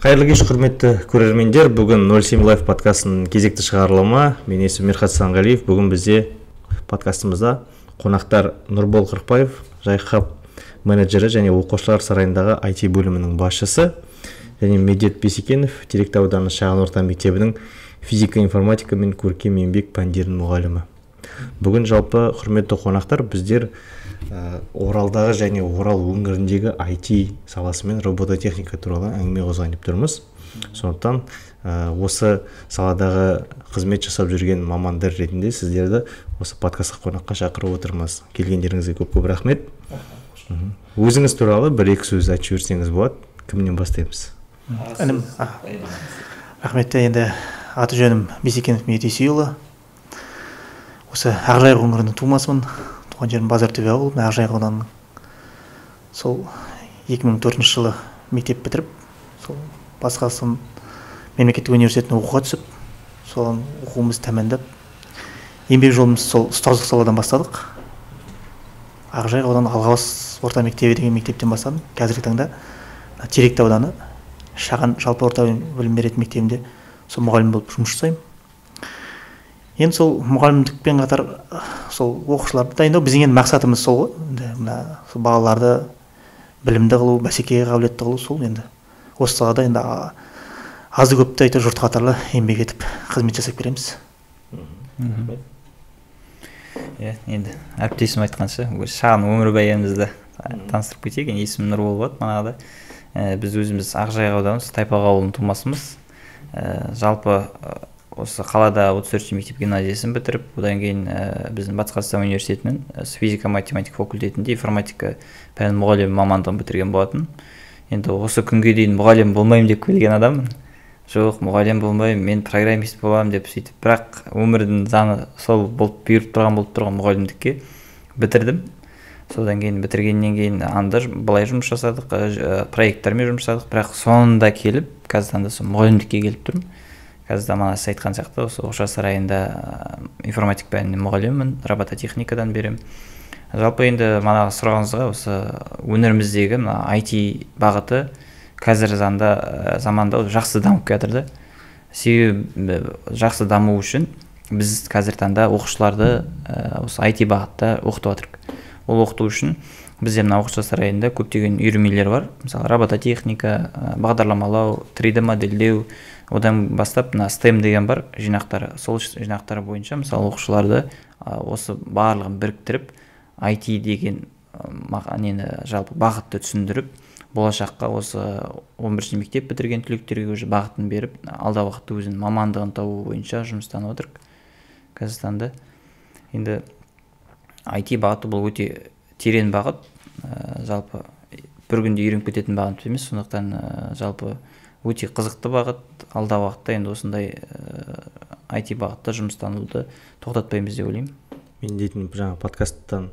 Қайырлы кеш, құрметті көрермендер. Бүгін 07 Live подкастының кезекті шығарылымы. Мен есімім Мирхат Санғалиев. Бүгін бізде подкастымызда қонақтар Нұрбол Қырықбаев, Жайық Хаб менеджері және оқушылар сарайындағы IT бөлімінің басшысы, және Медет Бейсекенов, Теректі ауданы шағын орта мектебінің физика, информатика мен көркем еңбек пәндерінің мұғалімі. Бүгін жалпы, құрметті қонақтар, біздер Оралдағы және Орал өңіріндегі IT саласы мен робототехника туралы әңгіме қозғайын деп тұрмыз. Сондықтан осы саладағы қызмет жасап жүрген мамандар ретінде сіздерді осы подкастқа қонаққа шақырып отырмыз. Келгендеріңізге көп-көп рахмет. Өзіңіз туралы бір-екі сөз айтып жіберсеңіз болады. Кімнен бастаймыз? Інім, рахмет. Енді аты жөнім Бейсекенов Медет Есейұлы. Осы Ақжайық өңірінің тумасымын. Туған жерім Базартөбе ауылы, Ақжайық ауданының. Сол 2004 жылы мектеп бітіріп, сол Батыс Қазақстан мемлекеттік университетіне оқуға түсіп, содан оқуымызды тәмамдап, еңбек жолымызды сол ұстаздық саладан бастадық. Ақжайық ауданы Алғабас орта мектебі деген мектептен бастадым. Қазіргі таңда Теректі ауданы шағын жалпы орта білім беретін мектебінде сол мұғалім болып жұмыс жасаймын. Енді сол мұғалімдікпен қатар сол оқушыларды дайындау біздің енді мақсатымыз сол ғой. Енді мына сол балаларды білімді қылу, бәсекеге қабілетті қылу, сол енді осы салада енді азды көпті әйтеуір жұрт қатарлы еңбек етіп қызмет жасап келеміз. Иә, енді әріптесім айтқанша шағын өмірбаянымызды таныстырып кетейік. Енді есімім Нұрбол болады манағыда. Біз өзіміз Ақжайық ауданымыз, Тайпақ ауылының тумасымыз. Жалпы осы қалада 34 мектеп гимназиясын бітіріп, одан кейін біздің Батыс Қазақстан университетінің физика математика факультетінде информатика пән мұғалімі мамандығын бітірген болатын. Енді осы күнге дейін мұғалім болмаймын деп келген адаммын. Жоқ, мұғалім болмаймын, мен программист боламын деп сөйтіп, бірақ өмірдің заңы сол болып бұйырып тұрған болып тұрған мұғалімдікке бітірдім. Содан кейін бітіргеннен кейін анда былай жұмыс жасадық, проекттермен жұмыс жасадық, бірақ соңында келіп, қазір анда сол мұғалімдікке келіп тұрмын. Қазір мана сіз айтқан сияқты осы оқушылар сарайында информатика пәнінен мұғаліммін, робототехникадан беремін. Жалпы енді манағы сұрағыңызға осы өңіріміздегі мына IT бағыты қазір заманда жақсы дамып келе жатыр. Себебі жақсы даму үшін біз қазір таңда оқушыларды осы IT бағытта оқытып жатырмыз. Ол оқыту үшін бізде мына оқушылар сарайында көптеген үйірмелер бар. Мысалы, робототехника, бағдарламалау, 3D модельдеу, одан бастап мына STEM деген бар жинақтары. Сол жинақтар бойынша мысалы оқушыларды осы барлығын біріктіріп IT деген нені жалпы бағытты түсіндіріп, болашаққа осы 11-ші мектеп бітірген түлектерге уже бағытын беріп, алдағы уақытта өзінің мамандығын табу бойынша жұмыстанып отырмыз Қазақстанда. Енді IT бағыты бұл өте терең бағыт, жалпы бір күнде үйреніп кететін бағыт емес, сондықтан жалпы өте қызықты бағыт. Алдағы уақытта енді осындай IT бағытта жұмыстануды тоқтатпаймыз деп ойлаймын. Мен дейтін жаңа подкасттан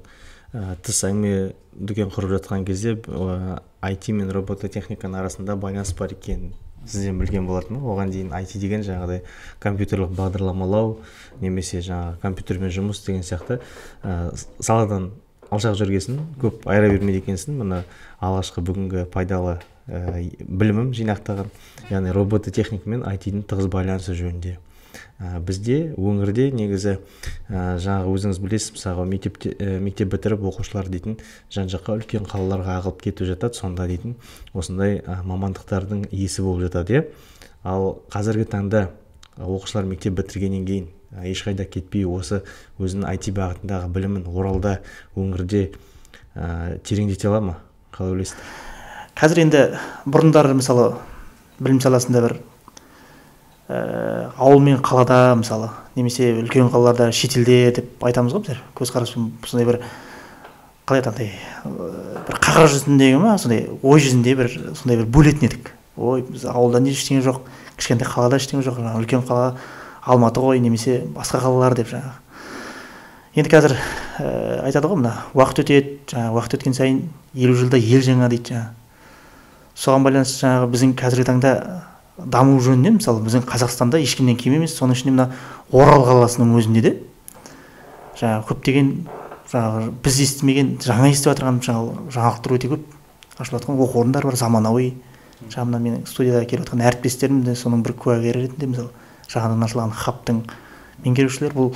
тыс әңгіме дүкен құрып жатқан кезде IT мен робототехниканың арасында байланыс бар екенін сізден білген болатынмын. Оған дейін IT деген жаңағыдай компьютерлік бағдарламалау немесе жаңағы компьютермен жұмыс деген сияқты саладан алшақ жүргесін, көп айыра бермейді екенсің. Мына алғашқы бүгінгі пайдалы білімім жинақтаған, яғни робототехника мен IT-дің тығыз байланысы жөнінде. Бізде өңірде негізі жаңағы өзіңіз білесіз, мысалға мектеп бітіріп оқушылар дейтін жан-жаққа үлкен қалаларға ағылып кетіп жатады, сонда дейтін осындай мамандықтардың иесі болып жатады, иә. Ал қазіргі таңда оқушылар мектеп бітіргеннен кейін ешқайда кетпей осы өзінің IT бағытындағы білімін Оралда, өңірде тереңдете ала ма? Қалай ойлайсыздар? Қазір енді бұрындары мысалы білім саласында бір ауыл мен қалада мысалы немесе үлкен қалаларда, шетелде деп айтамыз ғой біздер. Көзқараспен сондай бір қалай айтады, бір қағаз жүзіндегі ма, сондай ой жүзінде бір сондай бір бөлетін едік. Ой, біз ауылда не ештеңе жоқ, кішкентай қалада ештеңе жоқ, жаңағы үлкен қала Алматы ғой немесе басқа қалалар деп жаңағы. Енді қазір айтады ғой, мына уақыт өтеді, жаңағы уақыт өткен сайын 50 жылда ел жаңа дейді жаңағы. Соған байланысты жаңағы біздің қазіргі таңда даму жөнінен мысалы біздің Қазақстанда ешкімнен кем емес, соның ішінде мына Орал қаласының өзінде де жаңағы көптеген жаңағы біз естімеген, жаңа естіп жатырған жаңағы жаңалықтар өте көп ашылып жатқан оқу орындары бар, заманауи. Жаңа менің студияда келіп отырған әріптестерім де соның бір куәгері ретінде, мысалы, жаңадан ашылған хабтың меңгерушілер. Бұл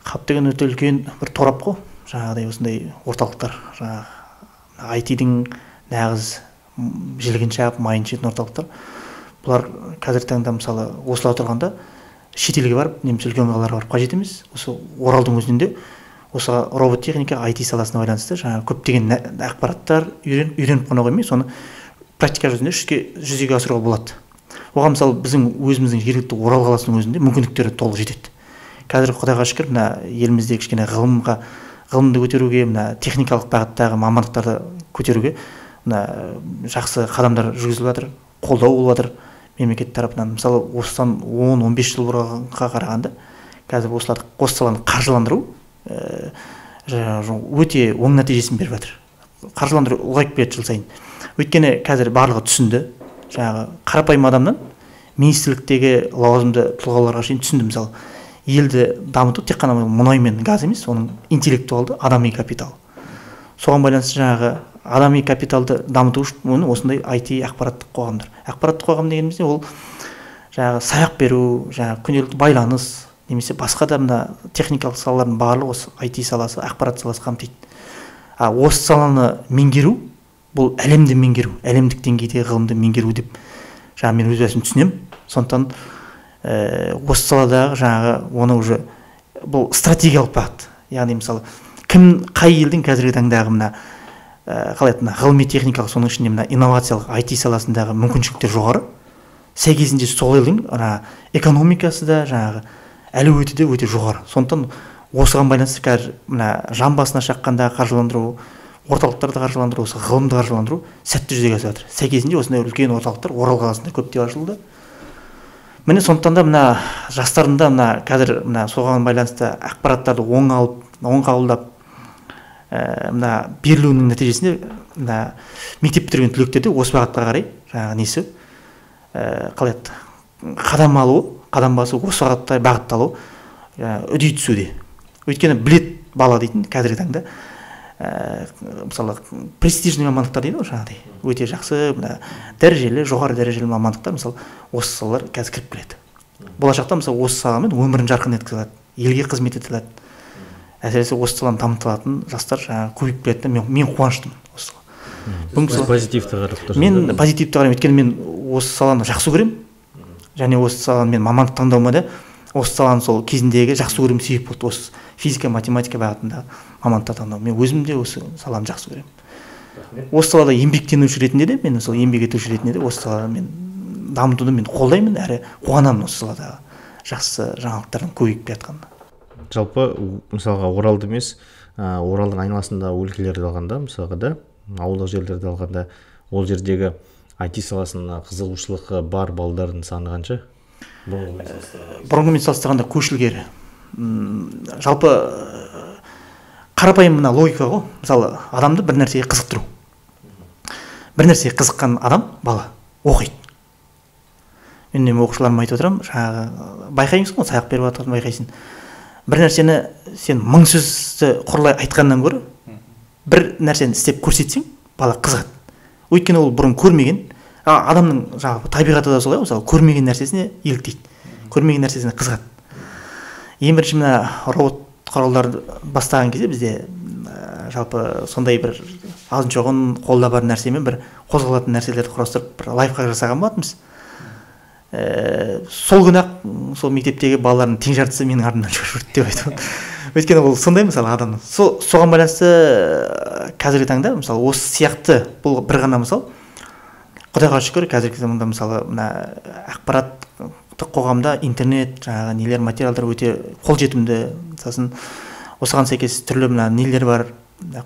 хаб деген өте үлкен бір торап қой, жаңағыдай осындай орталықтар, жаңағы IT-дің нағыз жілігін шағып, майын ішетін орталықтар. Бұлар қазіргі таңда, мысалы, осылай тұрғанда шетелге барып немесе үлкен қалаларға барып қажет емес. Осы Оралдың өзінде осы робототехника, IT саласына байланысты жаңағы көптеген ақпараттар үйреніп қана қоймай, соны практика жүзінде жүзеге асыруға болады. Оған, мысалы, біздің өзіміздің жергілікті Орал қаласының өзінде мүмкіндіктері толық жетеді. Қазір, құдайға шүкір, мына елімізде кішкене ғылымды көтеруге, мына техникалық бағыттағы мамандықтарды көтеруге мына жақсы қадамдар жүргізіліп жатыр, қолдау болып жатыр мемлекет тарапынан. Мысалы, осыдан 10-15 жыл бұрынға қарағанда қазір осы саланы қаржыландыру өте оң нәтижесін беріп жатыр. Қаржыландыру ұлғайып келеді жыл сайын. Өйткені қазір барлығы түсінді, жаңағы қарапайым адамнан министрліктегі лауазымды тұлғаларға шейін түсінді. Мысалы, елді дамыту тек қана мұнай мен газ емес, оның интеллектуалды адами капитал. Соған байланысты жаңағы адами капиталды дамыту үшін оны осындай IT ақпараттық қоғамдар. Ақпараттық қоғам дегеніміз не? Ол жаңағы сабақ беру, жаңағы күнделікті байланыс немесе басқа да мына техникалық салалардың барлығы осы IT саласы, ақпарат саласы қамтиды. А осы саланы меңгеру бұл әлемді меңгеру, әлемдік деңгейдегі ғылымды меңгеру деп жаңа мен өз басым түсінемін. Сондықтан осы саладағы жаңағы оны уже бұл стратегиялық бағыт. Яғни, мысалы, кім, қай елдің қазіргі таңдағы мына қалай айтады, мына ғылыми техникалық, соның ішінде мына инновациялық IT саласындағы мүмкіншіліктер жоғары, сәйкесінше сол елдің ана экономикасы да, жаңағы әлеуеті де өте жоғары. Сондықтан осыған байланысты қазір мына жан басына шаққандағы қаржыландыру, орталықтарды қаржыландыру, осы ғылымды қаржыландыру сәтті жүзеге асып жатыр. Сәйкесінше осындай үлкен орталықтар Орал қаласында көптеп ашылды. Міне, сондықтан да мына жастардың да мына қазір мына соған байланысты ақпараттарды оң алып, оң қабылдап, мына берілуінің нәтижесінде мына мектеп бітірген түлектер де осы бағытқа қарай жаңағы несі, қалай еді, қадам алу, қадам басу, осы бағытта бағытталу үдей түсуде. Өйткені білет бала дейтін қазіргі таңда мысалы, престижный мамандықтар дейді ғой, жаңағыдай өте жақсы, мына дәрежелі, жоғары дәрежелі мамандықтар, мысалы, осы салалар қазір кіріп келеді. Болашақта, мысалы, осы саламен өмірін жарқын еткізе алады, елге қызмет ете алады. Әсіресе осы саланы дамыта алатын жастар жаңағы көбейіп келеді. Мен қуаныштымын осы. Бүгін позитивті қарап тұрсыз. Мен позитивті қараймын, өйткені мен осы саланы жақсы көремін. Және осы саланы мен мамандық таңдауыма да осы саланы сол кезіндегі жақсы көруім себеп болды. Осы физика, математика бағытында мамандық таңдау. Мен өзім де осы саланы жақсы көремін. Осы салада еңбектенуші ретінде де, мен сол еңбек етуші ретінде де осы саланы мен дамытуды мен қолдаймын, әрі қуанамын осы саладағы жақсы жаңалықтардың көбейіп келе жатқанына. Жалпы, мысалға, Оралды емес, Оралдың айналасындағы өлкелерді алғанда, мысалға да, ауылдық жерлерді алғанда, ол жердегі IT саласына қызығушылығы бар балдардың саны қанша? Бұрынғымен салыстырғанда көш ілгері. Жалпы қарапайым мына логика ғой. Мысалы, адамды бір нәрсеге қызықтыру. Бір нәрсеге қызыққан адам, бала оқиды. Мен үнемі оқушыларыма айтып отырамын, жаңағы байқаймыз ғой, сабақ беріп жатқан байқайсың. Бір нәрсені сен мың сөзді құралай айтқаннан гөрі бір нәрсені істеп көрсетсең, бала қызығады. Өйткені ол бұрын көрмеген, адамның жаңағы табиғаты да солай, мысалы, көрмеген нәрсесіне еліктейді, көрмеген нәрсесіне қызығады. Ең бірінші мына робот құралдарды бастаған кезде бізде жалпы сондай бір азын шоғын қолда бар нәрсемен бір қозғалатын нәрселерді құрастырып бір лайфхак жасаған болатынбыз. Сол күні ақ сол мектептегі балалардың тең жартысы менің артымнан жүгіріп жүрді деп айтып. Өйткені ол сондай, мысалы, адам. Соған байланысты қазіргі таңда, мысалы, осы сияқты бұл бір ғана мысал. Құдайға шүкір, қазіргі заманда, мысалы, мына ақпараттық қоғамда интернет, жаңағы нелер, материалдар өте қолжетімді. Сосын осыған сәйкес түрлі мына нелер бар,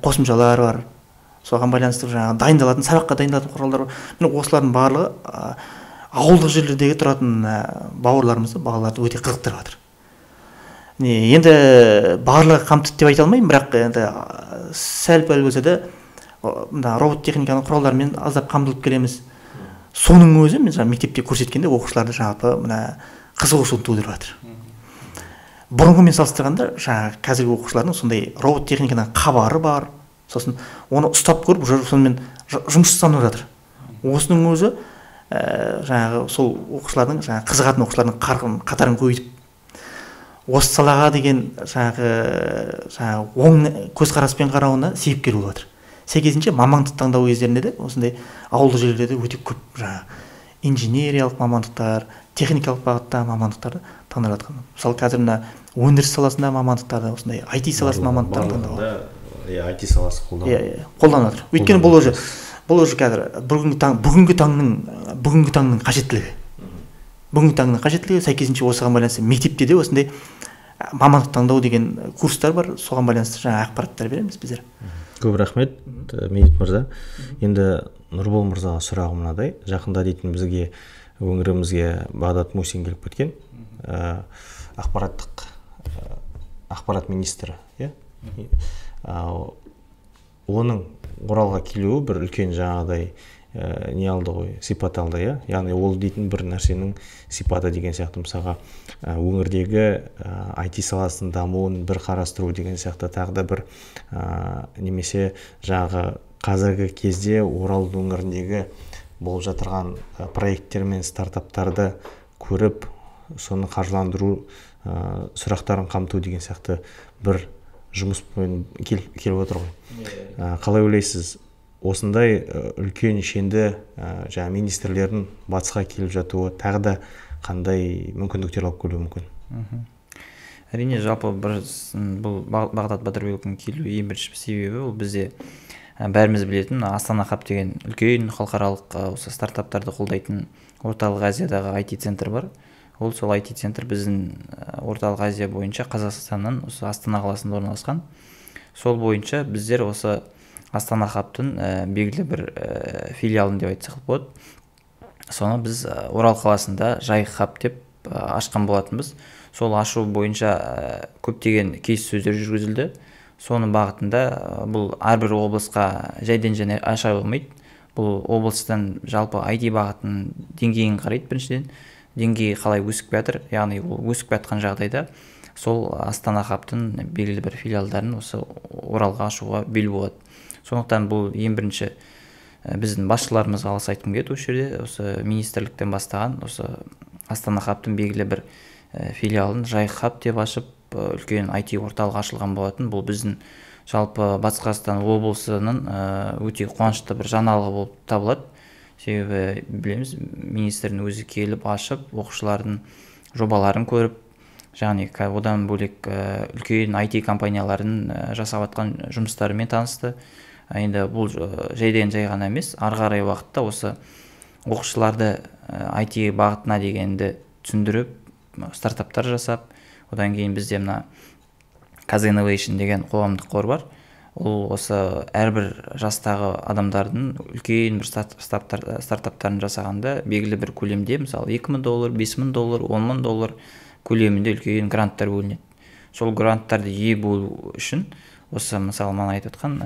қосымшалар бар. Соған байланысты жаңағы дайындалатын, сабаққа дайындалатын құралдар бар. Міне, осылардың барлығы ауылдық жерлердегі тұратын бауырларымызды, балаларды өте қызықтырып жатыр. Енді барлығы қамтыды деп айта алмаймын, бірақ енді сәл-пәл болса да мына робот техниканың құралдарымен аздап қамтылып келеміз. Соның өзі мен жаңа мектепте көрсеткенде оқушыларды жалпы мына қызығушылық тудырып жатыр. Бұрынғымен салыстырғанда жаңа қазіргі оқушылардың сондай робот техникадан хабары бар, сосын оны ұстап көріп, уже сонымен жұмыс жасанып жатыр. Осының өзі Жаңағы сол оқушылардың, жаңағы қызығатын оқушылардың қатарын көбейтіп, осы салаға деген жаңағы оң көзқараспен қарауына себепкер болып жатыр. Сәйкесінше мамандық таңдау кездерінде де осындай ауылды жерлерде өте көп жаңағы инженериялық мамандықтар, техникалық бағытта мамандықтарды таңдап жатқан. Мысалы, қазір мына өндіріс саласында мамандықтарды, осындай IT саласының мамандықтарын таңдау. Иә, IT саласы қолданып. Иә, қолданып жатыр. Өйткені бұл уже қазір бүгінгі таңның қажеттілігі. Бүгінгі таңның қажеттілігі. Сәйкесінше осыған байланысты мектепте де осындай мамандық таңдау деген курстар бар, соған байланысты жаңа ақпараттар береміз біздер. Көп рахмет, Медет мырза. Енді Нұрбол мырзаға сұрағым мынадай: жақында дейтін бізге, өңірімізге Бағдат Мусин келіп кеткен, ақпарат министрі, иә. Оның Оралға келуі бір үлкен жаңағыдай не алды ғой, сипат алды, иә. Яғни ол дейтін бір нәрсенің сипаты деген сияқты, мысалға, өңірдегі IT саласының дамуын бір қарастыру деген сияқты, тағы да бір немесе жаңағы қазіргі кезде Орал өңіріндегі болып жатырған проекттер мен стартаптарды көріп, соны қаржыландыру сұрақтарын қамту деген сияқты бір жұмыспен келіп отыр ғой. Қалай ойлайсыз, осындай үлкен шенді жаңа министрлердің батысқа келіп жатуы тағы да қандай мүмкіндіктер алып келуі мүмкін? Әрине, жалпы бір бұл Бағдат Батырбековтің келуі ең бірінші себебі ол бізде бәріміз білетін Астана Хаб деген үлкен халықаралық осы стартаптарды қолдайтын Орталық Азиядағы IT центр бар. Ол сол IT центр біздің Орталық Азия бойынша Қазақстаннан осы Астана қаласында орналасқан. Сол бойынша біздер осы Астана Хабтың белгілі бір филиалын деп айтсақ болады, соны біз Орал қаласында Жайық Хаб деп ашқан болатынбыз. Сол ашу бойынша көптеген келіссөздер жүргізілді. Соның бағытында бұл әрбір облысқа жайдан жай аша алмайды. Бұл облыстан жалпы IT бағытының деңгейін қарайды. Біріншіден, деңгейі қалай өсіп жатыр, яғни ол өсіп жатқан жағдайда сол Астана Хабтың белгілі бір филиалдарын осы Оралға ашуға бел болады. Сондықтан бұл ең бірінші біздің басшыларымызға алғыс айтқым келеді осы жерде. Осы министрліктен бастаған осы Астана Хабтың белгілі бір филиалын Жайық Хаб деп ашып, үлкен IT орталық ашылған болатын. Бұл біздің жалпы Батыс Қазақстан облысының өте қуанышты бір жаңалығы болып табылады. Себебі білеміз, министрдің өзі келіп ашып, оқушылардың жобаларын көріп, яғни одан бөлек үлкен IT компаниялардың жасап жатқан жұмыстарымен танысты. Енді бұл жайдан жай ғана емес, ары қарай уақытта осы оқушыларды IT бағытына дегенді түсіндіріп, стартаптар жасап, одан кейін бізде мына KazInnovation деген қоғамдық қор бар. Ол осы әрбір жастағы адамдардың үлкен бір стартаптарын жасағанда белгілі бір көлемде, мысалы, 2000 доллар, 5000 доллар, 10 000 доллар көлемінде үлкен гранттар бөлінеді. Сол гранттарды ие болу үшін осы, мысалы, мана айтып отқан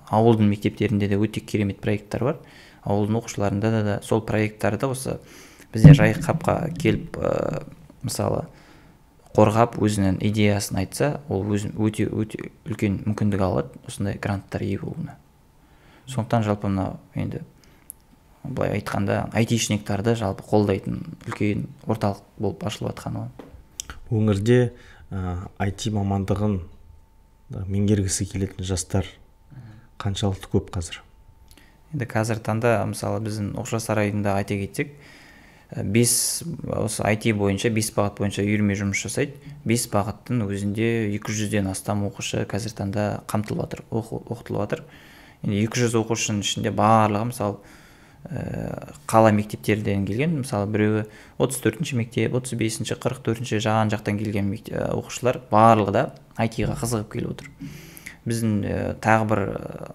ауылдың мектептерінде де өте керемет проекттер бар, ауылдың оқушыларында да. Сол проекттарды осы бізде Жайық Хабқа келіп, мысалы, қорғап, өзінің идеясын айтса, ол өзін өте өте үлкен мүмкіндік алады осындай гранттар ие болуына. Сондықтан жалпы мынау енді былай айтқанда айтишниктарды жалпы қолдайтын үлкен орталық болып ашылып жатқаны ғой. Өңірде IT мамандығын меңгергісі келетін жастар қаншалықты көп қазір? Енді қазіргі таңда, мысалы, біздің оқушылар сарайында айта кетсек, бес осы IT бойынша бес бағыт бойынша үйірме жұмыс жасайды. Бес бағыттың өзінде 200-ден астам оқушы қазіргі таңда қамтылып жатыр, оқытылып жатыр. Енді 200 оқушының ішінде барлығы, мысалы, қала мектептерден келген, мысалы, біреуі 34-ші мектеп, 35-ші, 44-ші, жан жақтан келген оқушылар барлығы да IT-ға қызығып келіп отыр. Біздің тағы бір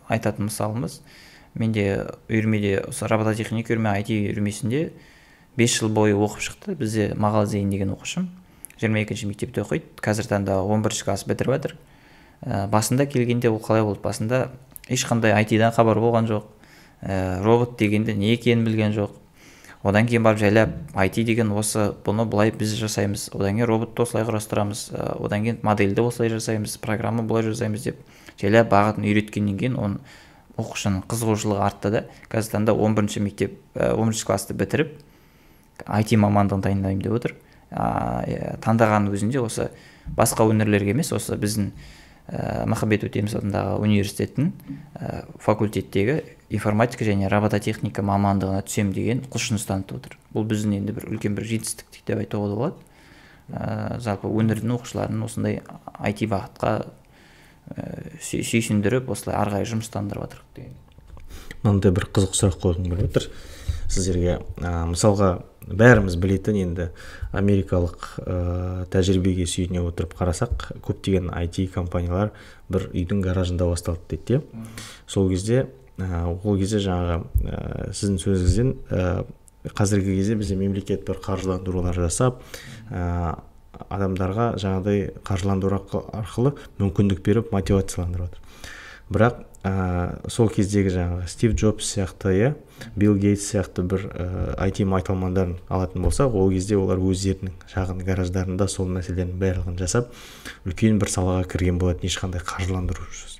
айтатын мысалымыз, менде үйірмеде осы робототехника үйірме, IT үйірмесінде 5 жыл бойы оқып шықты бізде Мағалзейін деген оқушым, 22-ші мектепте оқиды, қазіргі таңда 11-ші класс бітіріп жатыр. Басында келгенде ол қалай болды? Басында ешқандай IT-дан хабар болған жоқ, робот дегенде не екенін білген жоқ. Одан кейін барып жайлап IT деген осы, бұны былай біз жасаймыз, одан кейін роботты осылай құрастырамыз, одан кейін модельді осылай жасаймыз, программа былай жасаймыз деп жайлап бағытын үйреткеннен кейін оның Оқушының қызығушылығы артты да. Қазіргі таңда 11-ші мектеп, 11-ші классты бітіріп, IT мамандығын таңдаймын деп отыр. Таңдаған өзінде осы басқа өңірлерге емес, осы біздің Махамбет Өтемісов атындағы университеттің факультеттегі информатика және робототехника мамандығына түсем деген құлшыныс танытып отыр. Бұл біздің енді бір үлкен бір жетістік деп айтуға да болады. Жалпы өңірдің оқушыларын осындай IT бағытқа сүйсіндіріп, осылай ары қарай жұмыстандырып жатырық деген. Мынандай бір қызық сұрақ қойғым келіп отыр сіздерге. Мысалға, бәріміз білетін енді америкалық тәжірибеге сүйене отырып қарасақ, көптеген IT компаниялар бір үйдің гаражында басталды дейді де. Сол кезде, ол кезде жаңағы сіздің сөзіңізден, қазіргі кезде бізде мемлекет бір қаржыландырулар жасап, адамдарға жаңағыдай қаржыландыру арқылы мүмкіндік беріп, мотивацияландырып жатыр. Бірақ сол кездегі жаңағы Стив Джобс сияқты, иә, Билл Гейтс сияқты бір IT майталмандарын алатын болсақ, ол кезде олар өздерінің шағын гараждарында сол мәселенің барлығын жасап, үлкен бір салаға кірген болатын, ешқандай қаржыландырусыз.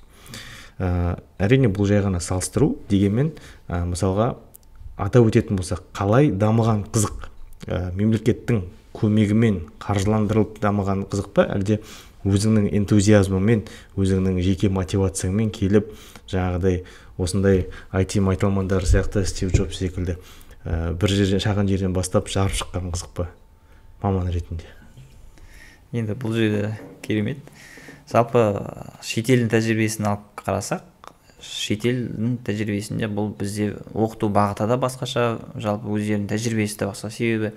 Әрине, бұл жай ғана салыстыру, дегенмен, мысалға атап өтетін болсақ, қалай дамыған қызық? Мемлекеттің көмегімен қаржыландырылып дамыған қызық па, әлде өзіңнің энтузиазмымен, өзіңнің жеке мотивацияңмен келіп, жаңағыдай осындай IT майталмандары сияқты Стив Джобс секілді бір жерден, шағын жерден бастап жарып шыққан қызық па маман ретінде? Енді бұл жерде керемет. Жалпы шетелдің тәжірибесін алып қарасақ, шетелдің тәжірибесінде бұл бізде оқыту бағыты да басқаша, жалпы өздерінің тәжірибесі де басқа. Себебі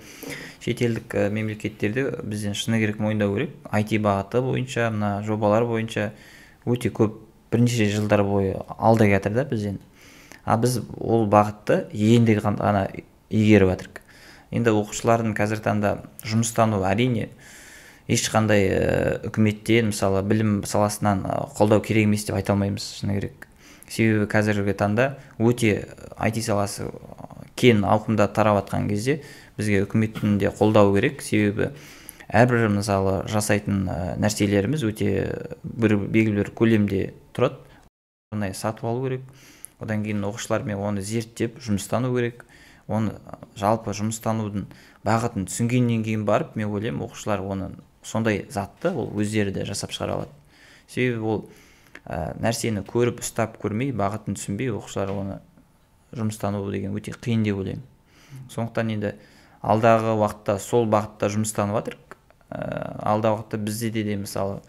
шетелдік мемлекеттерде бізден, шыны керек, мойындау керек, IT бағыты бойынша, мына жобалар бойынша өте көп, бірнеше жылдар бойы алда келатыр да бізден. А біз ол бағытты енді ғана игеріп жатырмық. Енді оқушылардың қазіргі таңда жұмыстану, әрине, ешқандай үкіметтен, мысалы, білім саласынан қолдау керек емес деп айта алмаймыз, шыны керек. Себебі қазіргі таңда өте IT саласы кең ауқымда тарап жатқан кезде бізге үкіметтің де қолдауы керек. Себебі әрбір, мысалы, жасайтын нәрселеріміз өте бір белгілі бір көлемде тұрады. Арнайы сатып алу керек. Одан кейін оқушылармен оны зерттеп, жұмыстану керек. Оны жалпы жұмыстанудың бағытын түсінгеннен кейін барып, мен ойлаймын, оқушылар оны, сондай затты ол өздері де жасап шығара алады. Себебі ол нәрсені көріп, ұстап көрмей, бағытын түсінбей, оқушылар оны жұмыстану деген өте қиын деп ойлаймын. Сондықтан енді алдағы уақытта сол бағытта жұмыстанып жатырмық. Алдағы уақытта бізде де, мысалы,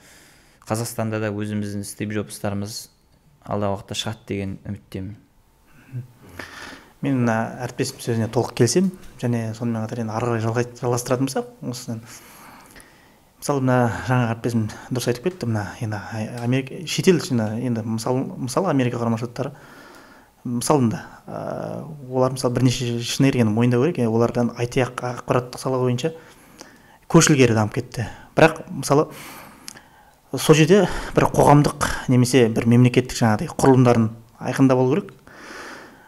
Қазақстанда да өзіміздің Стив Джобстарымыз алдағы уақытта шығады деген үміттемін. Мен мына әріптесім сөзіне толық келісемін және сонымен қатар енді ары қарай жалғастыратын болсақ, осыдан, мысалы, мына жаңа әріптесім дұрыс айтып кетті. Мына енді Америка, шетел, енді мысалы, Америка Құрама Штаттары мысалында, олар, мысалы, бірнеше, шыны керек, енді мойындау керек, олардан IT, ақпараттық сала бойынша көш ілгері дамып кетті. Бірақ, мысалы, сол жерде бір қоғамдық немесе бір мемлекеттік жаңағыдай құрылымдарын айқындап алу керек.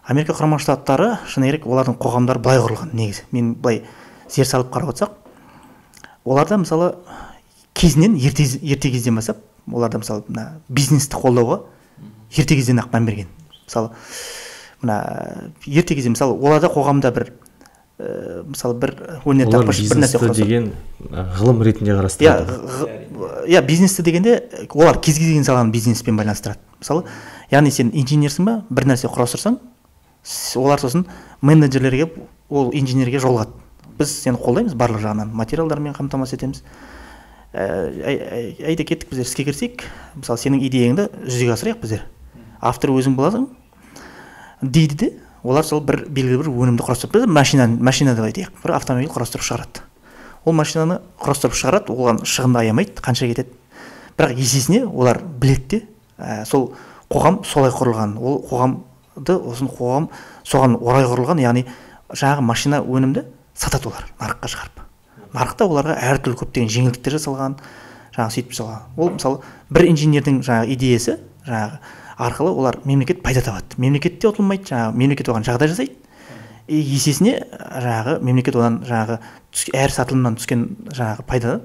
Америка Құрама Штаттары, шыны керек, олардың қоғамдары былай құрылған негізі. Мен былай зер салып қарап отырсақ, оларда, мысалы, кезінен ерте кезден бастап оларда, мысалы, мына бизнесті қолдауға ерте кезден ақ мән берген. Мысалы, мына ерте кезде, мысалы, оларда қоғамда бір мысалы, бір өнертапқыш бір нәрсе деген ғылым ретінде қарастырады. Иә, бизнесті дегенде олар кез келген саланы бизнеспен байланыстырады. Мысалы, яғни сен инженерсің ба, бір нәрсе құрастырсаң, олар сосын менеджерлерге, ол инженерге жолығады: «Біз сені қолдаймыз, барлық жағынан материалдармен қамтамасыз етеміз, айда, кеттік, біздер іске кірісейік, мысалы, сенің идеяңды жүзеге асырайық, біздер автор өзің боласың», — дейді де, олар сол бір белгілі бір өнімді құрастырып, біз машина деп айтайық, бір автомобиль құрастырып шығарады. Ол машинаны құрастырып шығарады, оған шығынды аямайды, қанша кетеді. Бірақ есесіне олар біледі де, сол қоғам солай құрылған, ол қоғамды, осын қоғам соған орай құрылған. Яғни жаңағы машина өнімді сатады олар нарыққа шығарып. Нарықта оларға әртүрлі көптеген жеңілдіктер жасалған, жаңағы сөйтіп жасалған. Ол, мысалы, бір инженердің жаңағы идеясы жаңағы арқылы олар, мемлекет пайда табады, мемлекет те ұтылмайды, жаңағы мемлекет оған жағдай жасайды и есесіне жаңағы мемлекет одан жаңағы әр сатылымнан түскен жаңағы пайдадан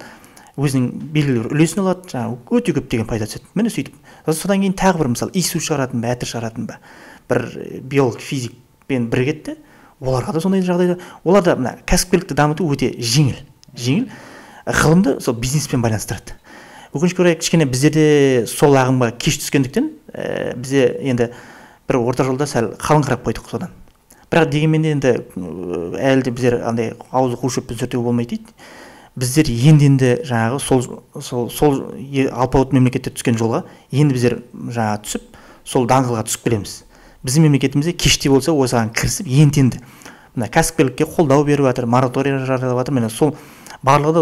Өзінің белгілі бір үлесін алады, жаңағы өте көптеген пайда түседі. Міне сөйтіп. Содан кейін тағы бір мысалы иіссу шығаратын ба, әтір шығаратын ба, бір биолог, физикпен бірігеді, оларға да сондай жағдайда, олар да мына кәсіпкерлікті дамыту өте жеңіл, жеңіл. Ғылымды сол бизнеспен байланыстырады. Өкінішке орай, кішкене біздерде сол ағымға кеш түскендіктен, бізде енді бір орта жолда сәл қалыңқырап қойдық содан. Бірақ дегенмен де енді әлі де біздер андай ауызды қу шөппен сүртуге болмайды дейді. Біздер енді жаңағы сол алпауыт мемлекеттер түскен жолға енді біздер жаңағы түсіп, сол даңғылға түсіп келеміз. Біздің мемлекетімізде кеште болса осыған кірісіп енді мына кәсіпкерлікке қолдау беріп жатыр, мораторий жариялап жатыр. Міне сол барлығы да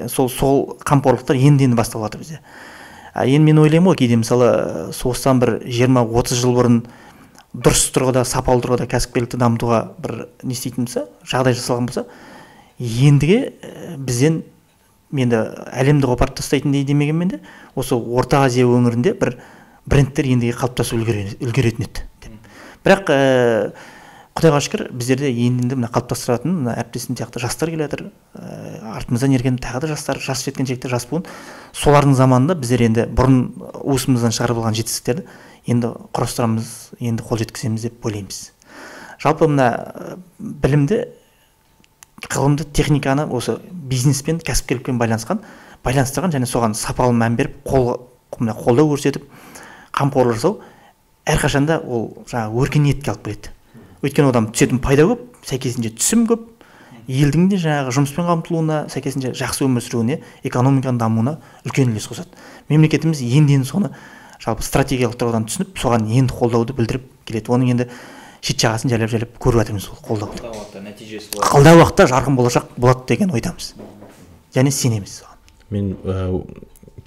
сол қамқорлықтар енді басталып жатыр бізде. Енді мен ойлаймын ғой, кейде мысалы соғыстан бір 20-30 жыл бұрын дұрыс тұрғыда, сапалы тұрғыда кәсіпкерлікті дамытуға бір не істейтін болса, жағдай жасалған болса, ендіге бізден енді әлемді қопарып тастайтын демегенмен де осы Орта Азия өңірінде бір брендтер ендіге қалыптасып үлгеретін еді деп. Бірақ Құдайға шүкір, біздерде енді мына қалыптастыратын мына әріптесім сияқты жастар келе жатыр, артымыздан ерген тағы да жастар, жас жеткіншектер, жас буын. Солардың заманында біздер енді бұрын уысымыздан шығарып алған жетістіктерді енді құрастырамыз, енді қол жеткіземіз деп ойлаймыз. Жалпы мына білімді, ғылымды, техниканы осы бизнеспен, кәсіпкерлікпен байланыстырған және соған сапалы мән беріп, қолдау көрсетіп, қамқорлық жасау әрқашанда ол жаңағы өркениетке алып келеді. Өйткені одан түсетін пайда көп, сәйкесінше түсім көп, елдің де жаңағы жұмыспен қамтылуына, сәйкесінше жақсы өмір сүруіне, экономиканың дамуына үлкен үлес қосады. Мемлекетіміз енді соны жалпы стратегиялық тұрғыдан түсініп, соған енді қолдауды білдіріп келеді. Оның енді шет жағасын жайлап-жайлап көріп жатырмыз ол қолдауды. Алдағы уақытта нәтижесі болады. Алдағы уақытта жарқын болашақ болады деген ойдамыз. Және сенеміз соған. Мен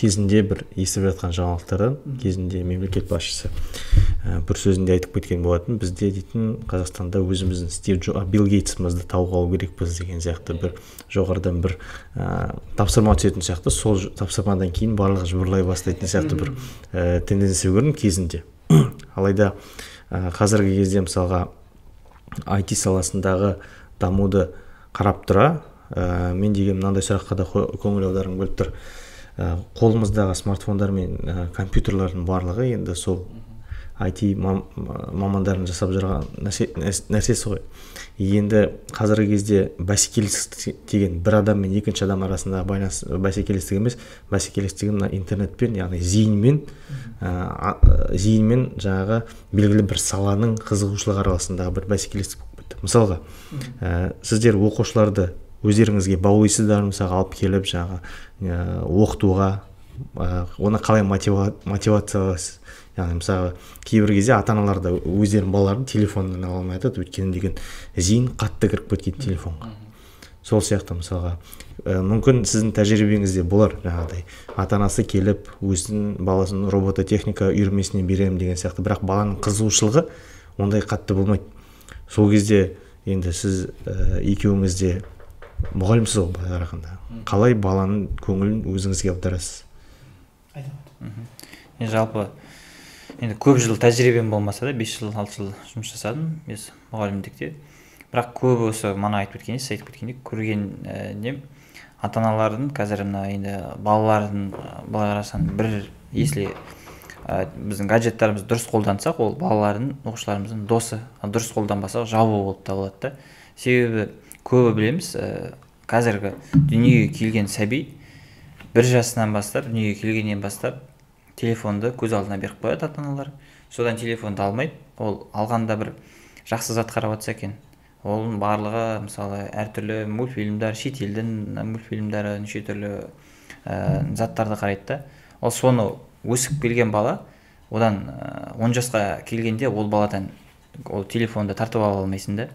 кезінде бір естіп жатқан жаңалықтардан, кезінде мемлекет басшысы бір сөзінде айтып кеткен болатын, бізде дейтін Қазақстанда өзіміздің Стив Билл Гейтсімізді тауып алу керекпіз деген сияқты бір жоғарыдан бір тапсырма түсетін сияқты, сол тапсырмадан кейін барлығы жыбырлай бастайтын сияқты бір тенденция көрдім кезінде. Алайда қазіргі кезде мысалға IT саласындағы дамуды қарап тұра, мен деген мынандай сұраққа да көңіл аударғым келіп тұр. Қолымыздағы смартфондар мен компьютерлердің барлығы енді сол IT мамандарын жасап жүрген нәрсесі ғой. Енді қазіргі кезде бәсекелестік деген бір адам мен екінші адам арасындағы байланыс бәсекелестік емес, бәсекелестігі мына интернетпен, яғни зейінмен, жаңағы белгілі бір саланың қызығушылығы арасындағы бір бәсекелестік болып кетті. Мысалға, сіздер оқушыларды өздеріңізге баулайсыздар, мысалға алып келіп жаңағы оқытуға, оны қалай мотивациялайсыз? Яғни мысалы кейбір кезде ата-аналар да өздерінің балаларын телефоннан ала алмай жатады, өйткені деген зейін қатты кіріп кеткен телефонға. Сол сияқты мысалға мүмкін сіздің тәжірибеңізде болар, жаңағыдай ата-анасы келіп өзінің баласын робототехника үйірмесіне беремін деген сияқты, бірақ баланың қызығушылығы ондай қатты болмайды. Сол кезде енді сіз екеуіңіз де мұғалімсіз ғой былай қарағанда. Қалай баланың көңілін өзіңізге аударасыз? Жалпы енді көп жыл тәжірибем болмаса да 5 жыл, 6 жыл жұмыс жасадым мен мұғалімдікте. Бірақ көбі осы мана айтып кеткендей, сіз айтып кеткендей көрген нем ата-аналардың қазір мына енді балалардың былай қарасаң бір если біздің гаджеттарымызды дұрыс қолдансақ, ол балалардың, оқушыларымыздың досы, дұрыс қолданбасақ жауы болып табылады да. Себебі көбі білеміз, қазіргі дүниеге келген сәби бір жасынан бастап, дүниеге келгеннен бастап телефонды көз алдына беріп қояды ата-аналар. Содан телефонды алмайды. Ол алғанда бір жақсы зат қарап жатса екен. Оның барлығы мысалы әртүрлі мультфильмдер, шетелдің мультфильмдері, неше түрлі заттарды қарайды да. Ол соны өсіп келген бала, одан 10 жасқа келгенде ол баладан ол телефонды тартып ала алмайсың да.